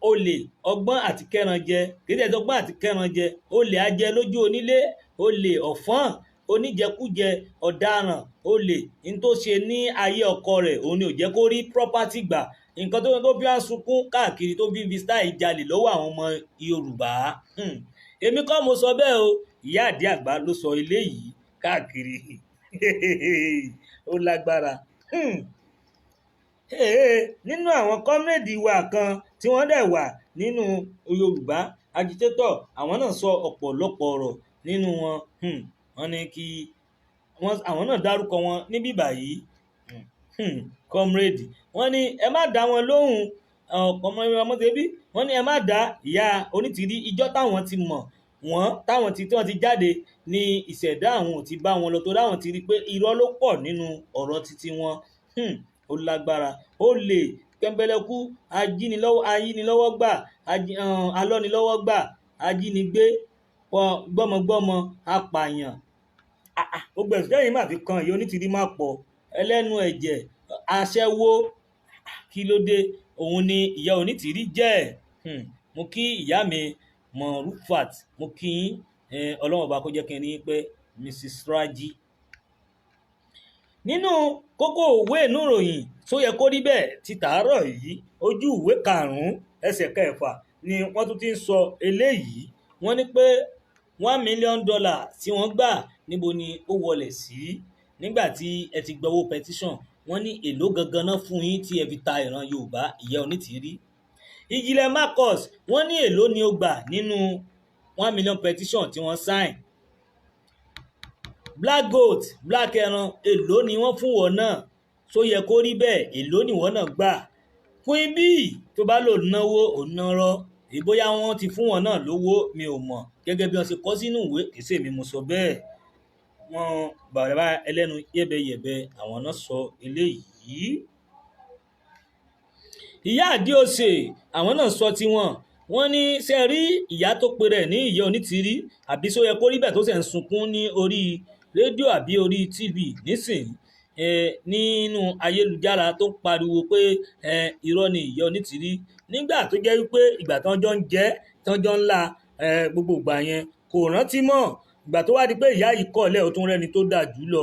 olè ọgbọ́n àti kẹranjẹ, kì í ṣe ọgbọ́n àti kẹranjẹ, olè ajẹ lójú onílé, olè ọ̀fọ́n, oníjẹkújẹ, ọ̀daràn, olè ní tó ṣe ní ayé ọkọ rẹ̀, òun ni ò jẹ́ kó rí property gbà. Nǹkan tó fi wá sunkún káàkiri, tó fi style jalè lọ́wọ́ àwọn ọmọ Yorùbá. Èmi kọ́ mo sọ bẹ́ẹ̀ o. Ìyá àdí àgbà ló sọ eléyìí káàkiri. Ó lágbára. Nínú àwọn comrade wa kan tí wọ́n dẹ̀ wà nínú Yorùbá agitator, àwọn náà sọ ọ̀pọ̀lọpọ̀ ọ̀rọ̀ nínú wọn. Wọ́n ní kí wọ́n, àwọn náà dárúkọ wọn níbí báyìí. Comrade, wọ́n ní ẹ má dá wọn lóhùn. Ọmọ ọmọ tẹbí, wọ́n ní ẹ má dá ìyá Onítìrí. Ìjọ táwọn ti mọ̀ wọ́n, táwọn ti tí wọ́n ti jáde ní ìṣẹ̀dá àwọn ò ti bá wọn lọ, torí àwọn ti rí i pé irọ́ ló pọ̀ nínú ọ̀rọ̀ títí wọn. Ó lágbára. Ó lè pẹ́ńpẹ́lẹ́kú, ajínigbà, ayínilọ́wọ́ gbà, alọ́nilọ́wọ́ gbà, ajínigbé, gbọ́mọgbọ́mọ, apààyàn. Gbogbo ẹ̀sùn tẹ́yìn máa fi kan ìyá Onítìrí má pọ̀, ẹlẹ́nu ẹ̀jẹ̀, aṣẹ́wó, kí ló dé? Òun ni ìyá Onítìrí jẹ́. Mo kí ìyá mi Morufat, mo kí yín. Ọlọ́run ọba kó jẹ́ kí n rí pé Mrs. Raji. Nínú kókó òwe inú ìròyìn tó yẹ kó rí bẹ́ẹ̀ ti tàárọ̀ yìí, ojú ìwé 5 ẹsẹ̀ 6 ni wọ́n tún ti ń sọ eléyìí. Wọ́n ní pé $1 million tí wọ́n gbà, níbo ni ó wọlé sí nígbà tí ẹ ti gbowó petition? Wọ́n ní èló gangan náà fún yín tí ẹ fi ta ìran Yorùbá, ìyá Onítìrí? Ìjìnlẹ̀ Marcus, wọ́n ní èló ni ó gbà nínú 1 million petition tí wọ́n sign? Black goat, black ẹran, èló ni wọ́n fún wọn náà? Tó yẹ kó rí bẹ́ẹ̀, èló ni wọ́n náà gbà? Queen B, tó bá lò náwó ò nárọ́, ìbóyá wọ́n ti fún wọn náà lówó, mi ò mọ̀. Gẹ́gẹ́ bí wọ́n ṣe kọ sínú ìwé, kì í ṣe èmi mo sọ bẹ́ẹ̀. Wọ́n bàbá ẹlẹ́nu yẹ́bẹyẹ̀bẹ, àwọn náà sọ eléyìí. Ìyá Àdíòsè, àwọn náà sọ tiwọn. Wọ́n ní ṣe rí ìyá tó pe rẹ̀ ní ìyá Onítìrí, àbí ṣó yẹ kó rí bẹ́ẹ̀ tó ṣe ń sunkún ní orí rédíò àbí orí TV nísìnyí, nínú ayélujára, tó ń pariwo pé irọ́ ni ìyá Onítìrí, nígbà tó jẹ́ wípé ìgbà tán jọ ń jẹ́, tán jọ ń la gbogbo ìgbà yẹn, kò rántí mọ́. Ìgbà tó wá di pé ìyá yìí kọ̀lẹ̀, ó tún rẹ́ni tó dáa jù lọ,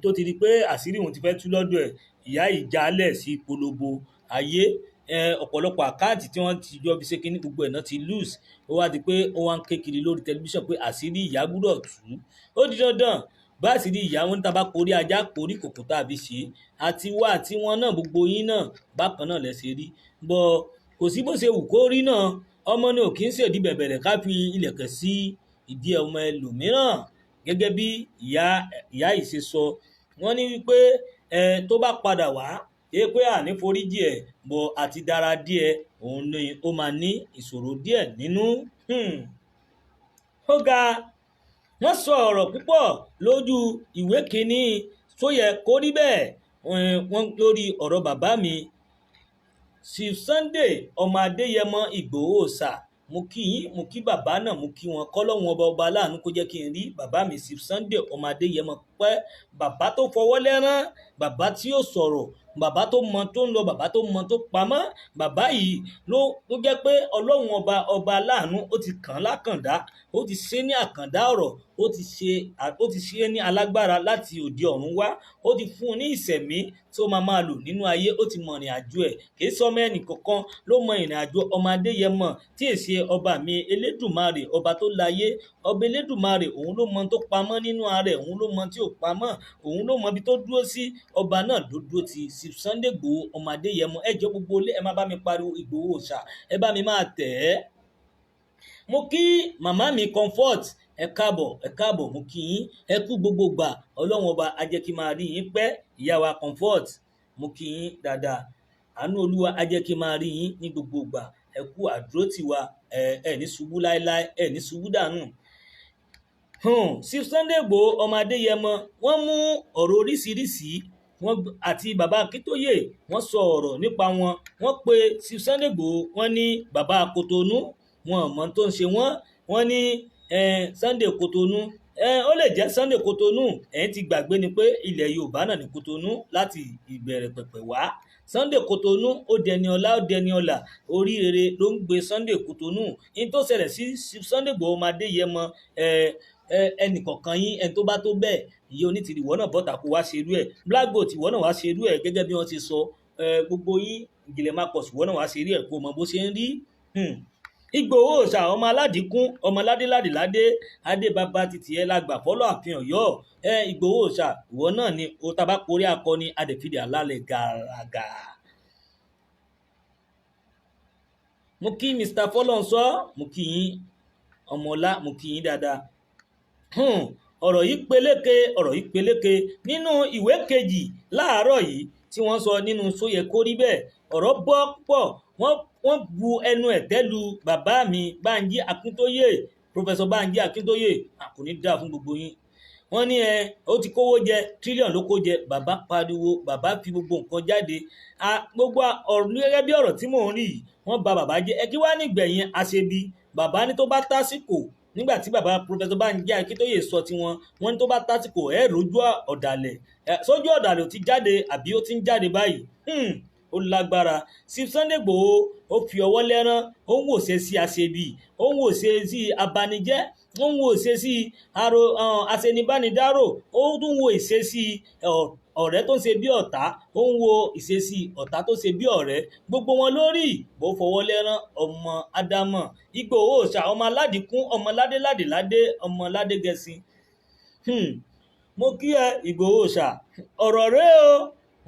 tó ti di pé àṣírí òun ti fẹ́ tú lọ́dọ̀ ẹ̀, ìyá yìí jálẹ̀ sí polówó ayé. Ọ̀pọ̀lọpọ̀ account tí wọ́n ti jọ fi ṣe kínní, gbogbo ẹ̀ náà ti lose. Ó wá di pé ó wá ń ké kiri lórí tẹlifíṣàn pé àṣírí ìyá gbúdọ̀ tú, ó di dandan bá àṣírí ìyá wọn. Tá a bá porí ajá, porí kòkó tá a fi ṣe, àti wá àti wọn náà, gbogbo yín náà bákan náà lẹ ṣe rí bọ́. Kò sí bó ṣe wù kó rí náà, ọmọ ni ò kí ń ṣèdí bẹ̀bẹ̀rẹ̀ ká fi ilẹ̀kẹ̀ sí ìdí ọmọ ẹlòmíràn. Gẹ́gẹ́ bí ìyá yìí ṣe sọ, wọ́n ní wípé ẹ tó bá padà wá ẹ pé àní foríjì ẹ̀ bọ̀ àti dára díẹ̀, òun ni ó máa ní ìṣòro díẹ̀ nínú. Ó ga. Wọ́n sọ ọ̀rọ̀ púpọ̀ lójú ìwé kínní tó yẹ kó rí bẹ́ẹ̀. Wọ́n lórí ọ̀rọ̀ bàbá mi Chief Sunday ọmọ Adéyẹmọ Ìgbòho Òòṣà. Mo kí yín, mo kí bàbá náà, mo kí wọn. Kọ́lọ́hún ọba, ọba aláàánú, kó jẹ́ kí n rí bàbá mi Chief Sunday ọmọ Adéyẹmọ pẹ́. Bàbá tó fọwọ́ lẹ́rán, bàbá tí ó sọ̀rọ̀, bàbá tó mọ tó ń lọ, bàbá tó mọ tó pamọ́. Bàbá yìí ló jẹ́ pé Ọlọ́run ọba, ọba aláàánú, ó ti kàn án lákàndá, ó ti ṣe ní àkàndá ọ̀rọ̀, ó ti ṣe ní alágbára láti òde ọ̀run wá. Ó ti fún un ní ìṣẹ̀mí tó máa máa lò nínú ayé. Ó ti mọ ìrìn àjò ẹ̀. Kì í sọmọ ẹnì kankan ló mọ ìrìn àjò ọmọ Adéyẹmọ tí èsì ọba mi Elédùmarè, ọba tó láyé, ọba Elédùmarè. Òun ló mọ tó pamọ́ nínú ara ẹ̀, òun ló mọ tí ò pamọ́, òun ló mọ ibi tó dúró sí. Ọba náà ló dúró ti Sunday Igboho ọmọ Adéyẹmọ. Ẹ jọ̀ọ́, gbogbo ilé, ẹ má bá mi pariwo Ìgbòho Òòṣà, ẹ bá mi máa tẹ̀ ẹ́. Mo kí màmá mi Comfort, ẹ káàbọ̀, ẹ káàbọ̀. Mo kí yín, ẹ kú gbogbo gbà. Ọlọ́run ọba á jẹ́ kí máa rí yín pẹ́. Ìyá wa Comfort, mo kí yín dáadáa. Àánú Olúwa á jẹ́ kí máa rí yín ní gbogbo gbà. Ẹ kú àdúró tiwa. Ẹ ẹ ní ṣubú láéláé, ẹ ní ṣubú dànù. Chief Sunday Igboho ọmọ Adéyẹmọ, wọ́n mú ọ̀rọ̀ oríṣiríṣi wọ́n àti bàbá Akíntóyè, wọ́n sọ ọ̀rọ̀ nípa wọn. Wọ́n pe Chief Sunday Igboho, wọ́n ní bàbá Kotonu, wọn ò mọ tó ń ṣe wọ́n. Wọ́n ní Sunday Kotonu, ó lè jẹ́ Sunday Kotonu. Ẹ̀yin ti gbàgbé ni pé ilẹ̀ Yorùbá náà ní Kotonu láti ìbẹ̀rẹ̀ pẹ̀pẹ̀ wá. Sunday Kotonu, ó dẹni ọlá, ó dẹni ọlà, oríire ló ń gbé Sunday Kotonu. Ní tó ṣẹlẹ̀ sí Sunday Igboho ọmọ Adéyẹmọ, ẹnìkọ̀ọ̀kan yín, ẹni tó bá tó bẹ́ẹ̀, ìyá Onítìrì, ìwọ náà bọ́ta kó wá ṣerú ẹ̀. Black Goat, ìwọ náà wá ṣerú ẹ̀ gẹ́gẹ́ bí wọ́n ti sọ. Gbogbo yín, Ìjìnlẹ̀ Marcus, ìwọ náà wá ṣerú ẹ̀ kó mọ bó ṣe ń rí. Ìgbòho Òòṣà ọmọ aládìkún, ọmọ ládéládéládé, adé bàbá títì ẹ lágbà fọlọ́ àfihàn yọ ẹ. Ìgbòho Òòṣà, ìwọ náà ni o tá bá porí akọni adẹ̀fídì alálẹ̀ gàràgà. Mo kí Mr. Fọlọ́nsọ, mo kí yín ọmọọlá, mo kí yín dáadáa. Ọ̀rọ̀ yìí peléke, ọ̀rọ̀ yìí peléke nínú ìwé kejì láàárọ̀ yìí tí wọ́n sọ nínú Sóyẹ Kó Rí Bẹ́ẹ̀. Ọ̀rọ̀ bọ́ púpọ̀, wọ́n bu ẹnu ẹ̀tẹ́ lu bàbá mi Bánjí Akíntóyè, Professor Bánjí Akíntóyè, kò ní dáa fún gbogbo yín. Wọ́n ní ẹ ó ti kówó jẹ, tírílíọ̀nù ló kó jẹ. Bàbá pariwo, bàbá fi gbogbo nǹkan jáde. Gbogbo ọ̀rọ̀ gẹ́gẹ́ bí ọ̀rọ̀ tí mò ń rí yìí, wọ́n ba bàbá jẹ́. Ẹ kí wá nígbẹ̀yìn aṣebi. Bàbá ní tó bá tásìkò, nígbà tí bàbá Professor Bánjí Akíntóyè sọ tiwọn, wọ́n ní tó bá tásìkò ẹ rójú ọ̀dàlẹ̀. Sójú ọ̀dàlẹ̀ ò ti jáde àbí ó ti ń jáde báyìí. Ó lágbára. Chief Sunday Igboho ó fi ọwọ́ lẹ́rán, ó ń wòṣe sí aṣebi, ó ń wòṣe sí abanijẹ́, ó ń wòṣe sí aṣenibánidárò, ó tún wo ìṣesí ọ̀rẹ́ tó ń ṣe bí ọ̀tá, ó ń wo ìṣesí ọ̀tá tó ṣe bí ọ̀rẹ́. Gbogbo wọn lórí bó fọwọ́ lẹ́rán ọmọ Ádámọ̀. Ìgbòho Òòṣà ọmọ aládìkún, ọmọ ládéládéládé, ọmọ ládégẹṣin. Mo kí ẹ Ìgbòho Òòṣà. Ọ̀rọ̀ rẹ o,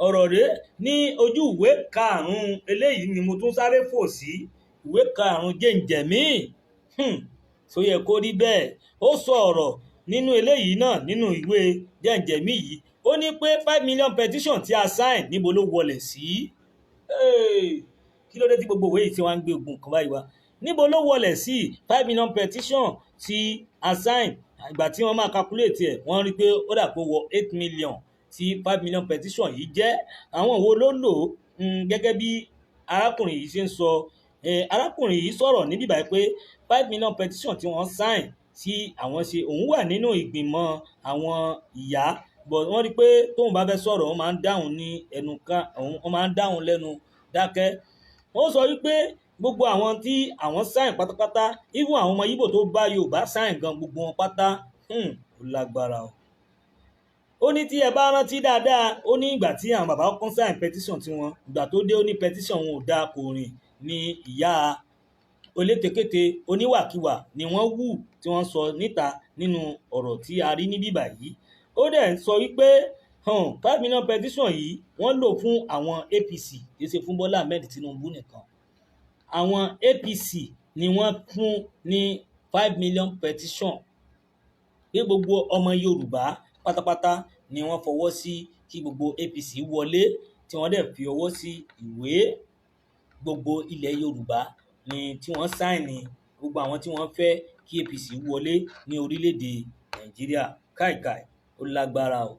ọ̀rọ̀ rẹ ní ojú ìwé karùn-ún eléyìí ni mo tún sáré fò sí ìwé karùn-ún jẹ́ǹjẹ̀mí. Tó yẹ kó rí bẹ́ẹ̀. Ó sọ ọ̀rọ̀ nínú eléyìí náà nínú ìwé jẹ́ǹjẹ̀mí yìí. Ó ní pé 5 million petition tí a sign níbo ló wọlé sí? Kí ló dé tí gbogbo ìwé yìí tí wọ́n ń gbé ogun kan báyìí wá? Níbo ló wọlé sí 5 million petition tí a sign? Ìgbà tí wọ́n máa calculate ẹ̀, wọ́n rí pé ó dà pé wọ 8 million tí 5 million petition yìí jẹ́. Àwọn wo ló lò ó? Gẹ́gẹ́ bí arákùnrin yìí ṣe ń sọ. Arákùnrin yìí sọ̀rọ̀ níbí báyìí pé 5 million petition tí wọ́n sign tí àwọn ṣe, òun wà nínú ìgbìmọ̀ àwọn ìyá, but wọ́n rí pé tóun bá fẹ́ sọ̀rọ̀, wọ́n máa ń dáhùn ní ẹnu ká, wọ́n máa ń dáhùn lẹ́nu dákẹ́. Wọ́n sọ wípé gbogbo àwọn tí àwọn sign pátápátá, even àwọn ọmọ Ìgbò tó bá Yorùbá sign gan, gbogbo wọn pátá, ó lágbára o. Ó ní tí ẹ bá rántí dáadáa, ó ní ìgbà tí àwọn bàbá kan sign petition tiwọn, ìgbà tó dé ó ní petition wọn ò dáa, kò rìn ní ìyá olétékété oníwàkiwà ni wọ́n wù tí wọ́n sọ níta nínú ọ̀rọ̀ tí a rí níbí báyìí. Ó dẹ̀ sọ wípé 5 million petition yìí wọ́n lò fún àwọn APC, kì í ṣe fún Bọ́lá Ahmed Tinubu nìkan. Àwọn APC ni wọ́n fún ní 5 million petition pé gbogbo ọmọ Yorùbá pátápátá ni wọ́n fọwọ́ sí kí gbogbo APC wọlé, tí wọ́n dẹ̀ fi ọwọ́ sí ìwé gbogbo ilẹ̀ Yorùbá ni tí wọ́n sáìnì gbogbo àwọn tí wọ́n fẹ́ kí APC wọlé ní orílẹ̀-èdè Nàìjíríà. Káìkàì, ó lágbára o.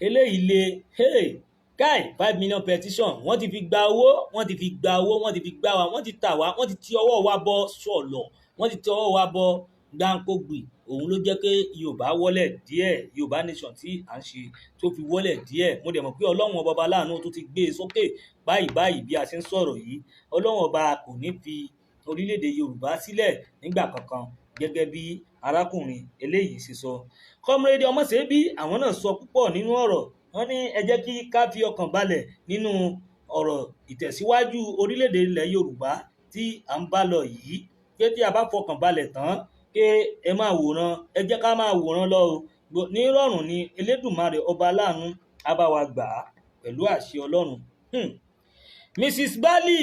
Eléyìí le, hey, káì, 5 million petition wọ́n ti fi gba owó, wọ́n ti fi gba owó, wọ́n ti fi gbá wa, wọ́n ti tà wá, wọ́n ti ti ọwọ́ wa bọ́ sọ̀lọ̀, wọ́n ti ti ọwọ́ wa bọ́ gbáǹkógbì. Òun ló jẹ́ pé Yorùbá wọlé díẹ̀, Yorùbá nation tí à ń ṣe tó fi wọlé díẹ̀. Mo dẹ̀ mọ̀ pé Ọlọ́run ọba ọba láàánú tó ti gbé e sókè báyìí báyìí bí a ṣe ń sọ̀rọ̀ yìí. Ọlọ́run ọba kò ní fi orílẹ̀-èdè Yorùbá sílẹ̀ nígbà kankan gẹ́gẹ́ bí arákùnrin eléyìí ṣe sọ. Kọ́múrèdì Ọmọ́ṣẹ́bí àwọn náà sọ púpọ̀ nínú ọ̀rọ̀. Wọ́n ní ẹ jẹ́ kí ká fi ọkàn balẹ̀ nínú ọ̀rọ̀ ìtẹ̀síwájú orílẹ̀-èdè ilẹ̀ Yorùbá tí à ń bá lọ yìí. Pé tí a bá fọkàn balẹ̀ tán, pé ẹ máa wòran, ẹ jẹ́ ká máa wòran lọ o. Nírọ̀rùn ni Elédùmarè ọba láàánú á bá wa gbà á pẹ̀lú àṣẹ Ọlọ́run. Mrs. Bali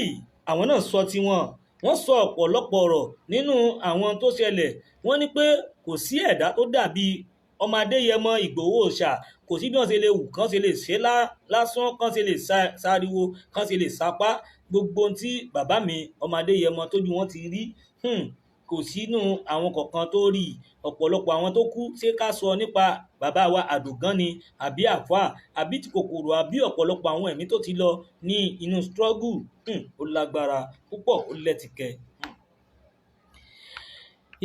àwọn náà sọ tiwọn. Wọ́n sọ ọ̀pọ̀lọpọ̀ ọ̀rọ̀ nínú àwọn tó ṣẹlẹ̀. Wọ́n ní pé kò sí ẹ̀dá tó dàbí ọmọ Adéyẹmọ Ìgbòho Òòṣà, kò sí bí wọ́n ṣe lè wù, kán ṣe lè ṣe lásán, kán ṣe lè sáriwo, kán ṣe lè sapá. Gbogbo ohun tí bàbá mi ọmọ Adéyẹmọ tójú wọn ti rí, kò sínú àwọn kọ̀ọ̀kan tó rí. Ọ̀pọ̀lọpọ̀ àwọn tó kú, ṣé ká sọ nípa bàbá wa Àdògán ni àbí àfáà àbí ti kòkòrò àbí ọ̀pọ̀lọpọ̀ àwọn ẹ̀mí tó ti lọ ní inú struggle, ó lágbára púpọ̀, ó lẹ́tìkẹ́.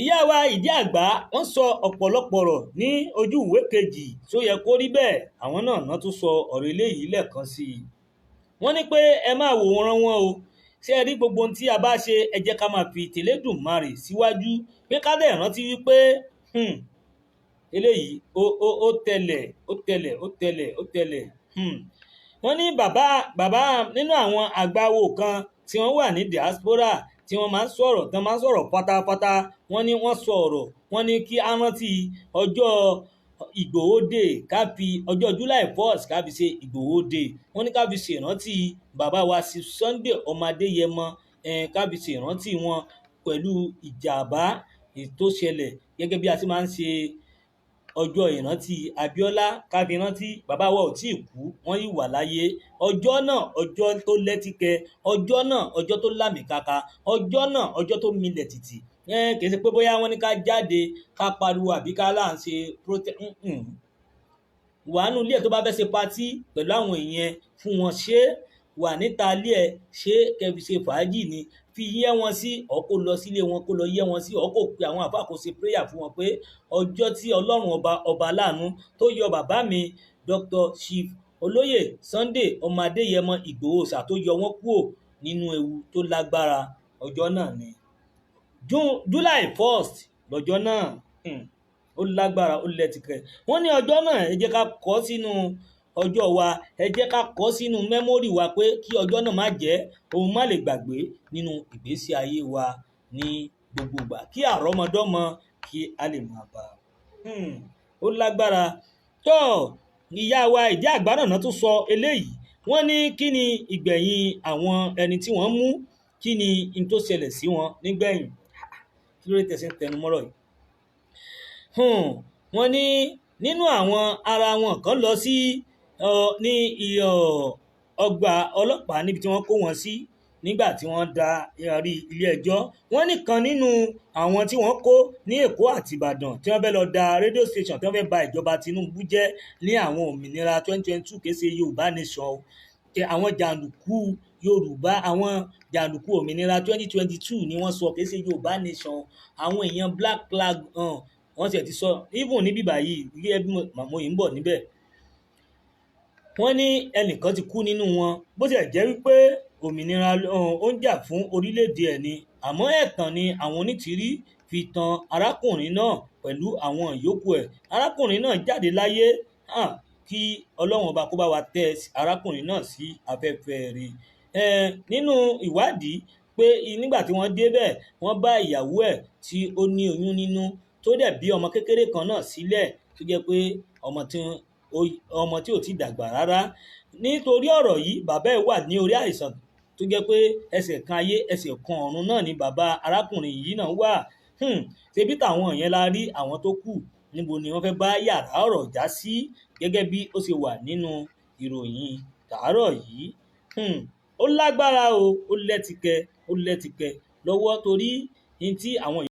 Ìyá wa Ìdí Àgbá wọ́n sọ ọ̀pọ̀lọpọ̀ ọ̀rọ̀ ní ojú ìwé kejì tó yẹ kó rí bẹ́ẹ̀. Àwọn náà tún sọ ọ̀rọ̀ eléyìí lẹ́ẹ̀kan sí i. Wọ́n ní pé ẹ máa wòran wọn o. Ṣé ẹ rí gbogbo ohun tí a bá ṣe, ẹ jẹ́ ká máa fi tẹ̀lédùmarè síwájú, pé ká dẹ̀ rántí wípé eléyìí ó tẹlẹ̀, ó tẹlẹ̀, ó tẹlẹ̀, ó tẹlẹ̀. Wọ́n ní bàbá nínú àwọn àgbáwo kan tí wọ́n wà ní diaspora tí wọ́n máa ń sọ̀rọ̀, tán máa ń sọ̀rọ̀ pátápátá. Wọ́n ní wọ́n sọ ọ̀rọ̀, wọ́n ní kí á rántí ọjọ́ Ìgbòho Day, ká fi ọjọ́ July 1st ká fi ṣe Ìgbòho Day. Wọ́n ní ká fi ṣèrántí bàbá wa sí Sunday ọmọ Adéyẹmọ, ká fi ṣèrántí wọn pẹ̀lú ìjàmbá tó ṣẹlẹ̀, gẹ́gẹ́ bí a ti máa ń ṣe ọjọ́ ìrántí Abíọ́lá, ká fi rántí bàbá wa ò tí ì kú, wọ́n yìí wà láyé. Ọjọ́ náà, ọjọ́ tó lẹ́tìkẹ, ọjọ́ náà, ọjọ́ tó lámìkaka, ọjọ́ náà, ọjọ́ tó milẹ̀ tìtì. Kì í ṣe pé bóyá wọ́n ní ká jáde ká pariwo àbí ká là ń ṣe protest. Wàánú ilé ẹ̀ tó bá fẹ́ ṣe patí pẹ̀lú àwọn èèyàn fún wọn, ṣé wà níta ilé ẹ̀, ṣé kẹfì ṣe fàájì ni, fi yẹ́ wọn sí, ọ̀ kó lọ sílé wọn, kó lọ yẹ́ wọn sí, ọ̀ kó pe àwọn àfáà kó ṣe prayer fún wọn pé ọjọ́ tí Ọlọ́run ọba ọba láàánú tó yọ bàbá mi Dr. Chief Olóyè Sunday ọmọ Adéyẹmọ Ìgbòho ṣà tó yọ wọ́n kúrò nínú ewu tó lágbára, ọjọ́ náà ni July 1st lọ́jọ́ náà. Ó lágbára, ó lẹ́tìkẹ́. Wọ́n ní ọjọ́ náà, ẹ jẹ́ ká kọ sínú ọjọ́ wa, ẹ jẹ́ ká kọ sínú memory wa pé kí ọjọ́ náà má jẹ́ ohun má lè gbàgbé nínú ìgbésí ayé wa ní gbogbo ìgbà, kí àrọ́mọdọ́mọ kí a lè máa bá a. Ó lágbára. Tó ìyá wa ìdí àgbà náà tún sọ eléyìí. Wọ́n ní kí ni ìgbẹ̀yìn àwọn ẹni tí wọ́n mú, kí ni n tó ṣẹlẹ̀ sí wọn nígbẹ̀yìn? Kí ló dé tẹ̀sí ń tẹnu mọ́rọ̀ yìí? Wọ́n ní nínú àwọn ara wọn kan lọ sí ní ọgbà ọlọ́pàá níbi tí wọ́n kó wọn sí nígbà tí wọ́n da rí ilé ẹjọ́. Wọ́n ní kan nínú àwọn tí wọ́n kó ní Èkó àti Ìbàdàn tí wọ́n fẹ́ lọ da radio station, tí wọ́n fẹ́ ba ìjọba Tinubu jẹ́ ní àwọn òmìnira 2022, kìí ṣe Yorùbá nation o, àwọn jàǹdùkú Yorùbá, àwọn jàǹdùkú òmìnira 2022 ni wọ́n sọ, kìí ṣe Yorùbá nation. Àwọn èèyàn black flag, wọ́n ti sọ even níbí báyìí, gẹ́gẹ́ bí mo yìí ń bọ̀ níbẹ̀. Wọ́n ní ẹnìkan ti kú nínú wọn, bó ti jẹ́ wípé òmìnira ó ń jà fún orílẹ̀-èdè ẹ̀ ni, àmọ́ ẹ̀tàn ni àwọn onítìrí fi tan arákùnrin náà pẹ̀lú àwọn ìyókù ẹ̀. Arákùnrin náà jáde láyé. Kí Ọlọ́run ọba kó bá wa tẹ́ arákùnrin náà sí afẹ́fẹ́ rẹ̀. Nínú ìwádìí pé nígbà tí wọ́n débẹ̀, wọ́n bá ìyàwó ẹ̀ tí ó ní oyún nínú, tó dẹ̀ bí ọmọ kékeré kan náà sílẹ̀, tó jẹ́ pé ọmọ tí ò ti dàgbà rárá. Nítorí ọ̀rọ̀ yìí, bàbá ẹ̀ wà ní orí àìsàn tó jẹ́ pé ẹsẹ̀ kan ayé ẹsẹ̀ kan ọ̀run náà ni bàbá arákùnrin yìí náà wà. Ṣebí táwọn yẹn la rí, àwọn tó kù níbo ni wọ́n fẹ́ bá yàrá ọ̀rọ̀ já sí, gẹ́gẹ́ bí ó ṣe wà nínú ìròyìn tàárọ̀ yìí. Ó lágbára o, ó lẹ́tìkẹ́, ó lẹ́tìkẹ́ lọ́wọ́ torí ní tí àwọn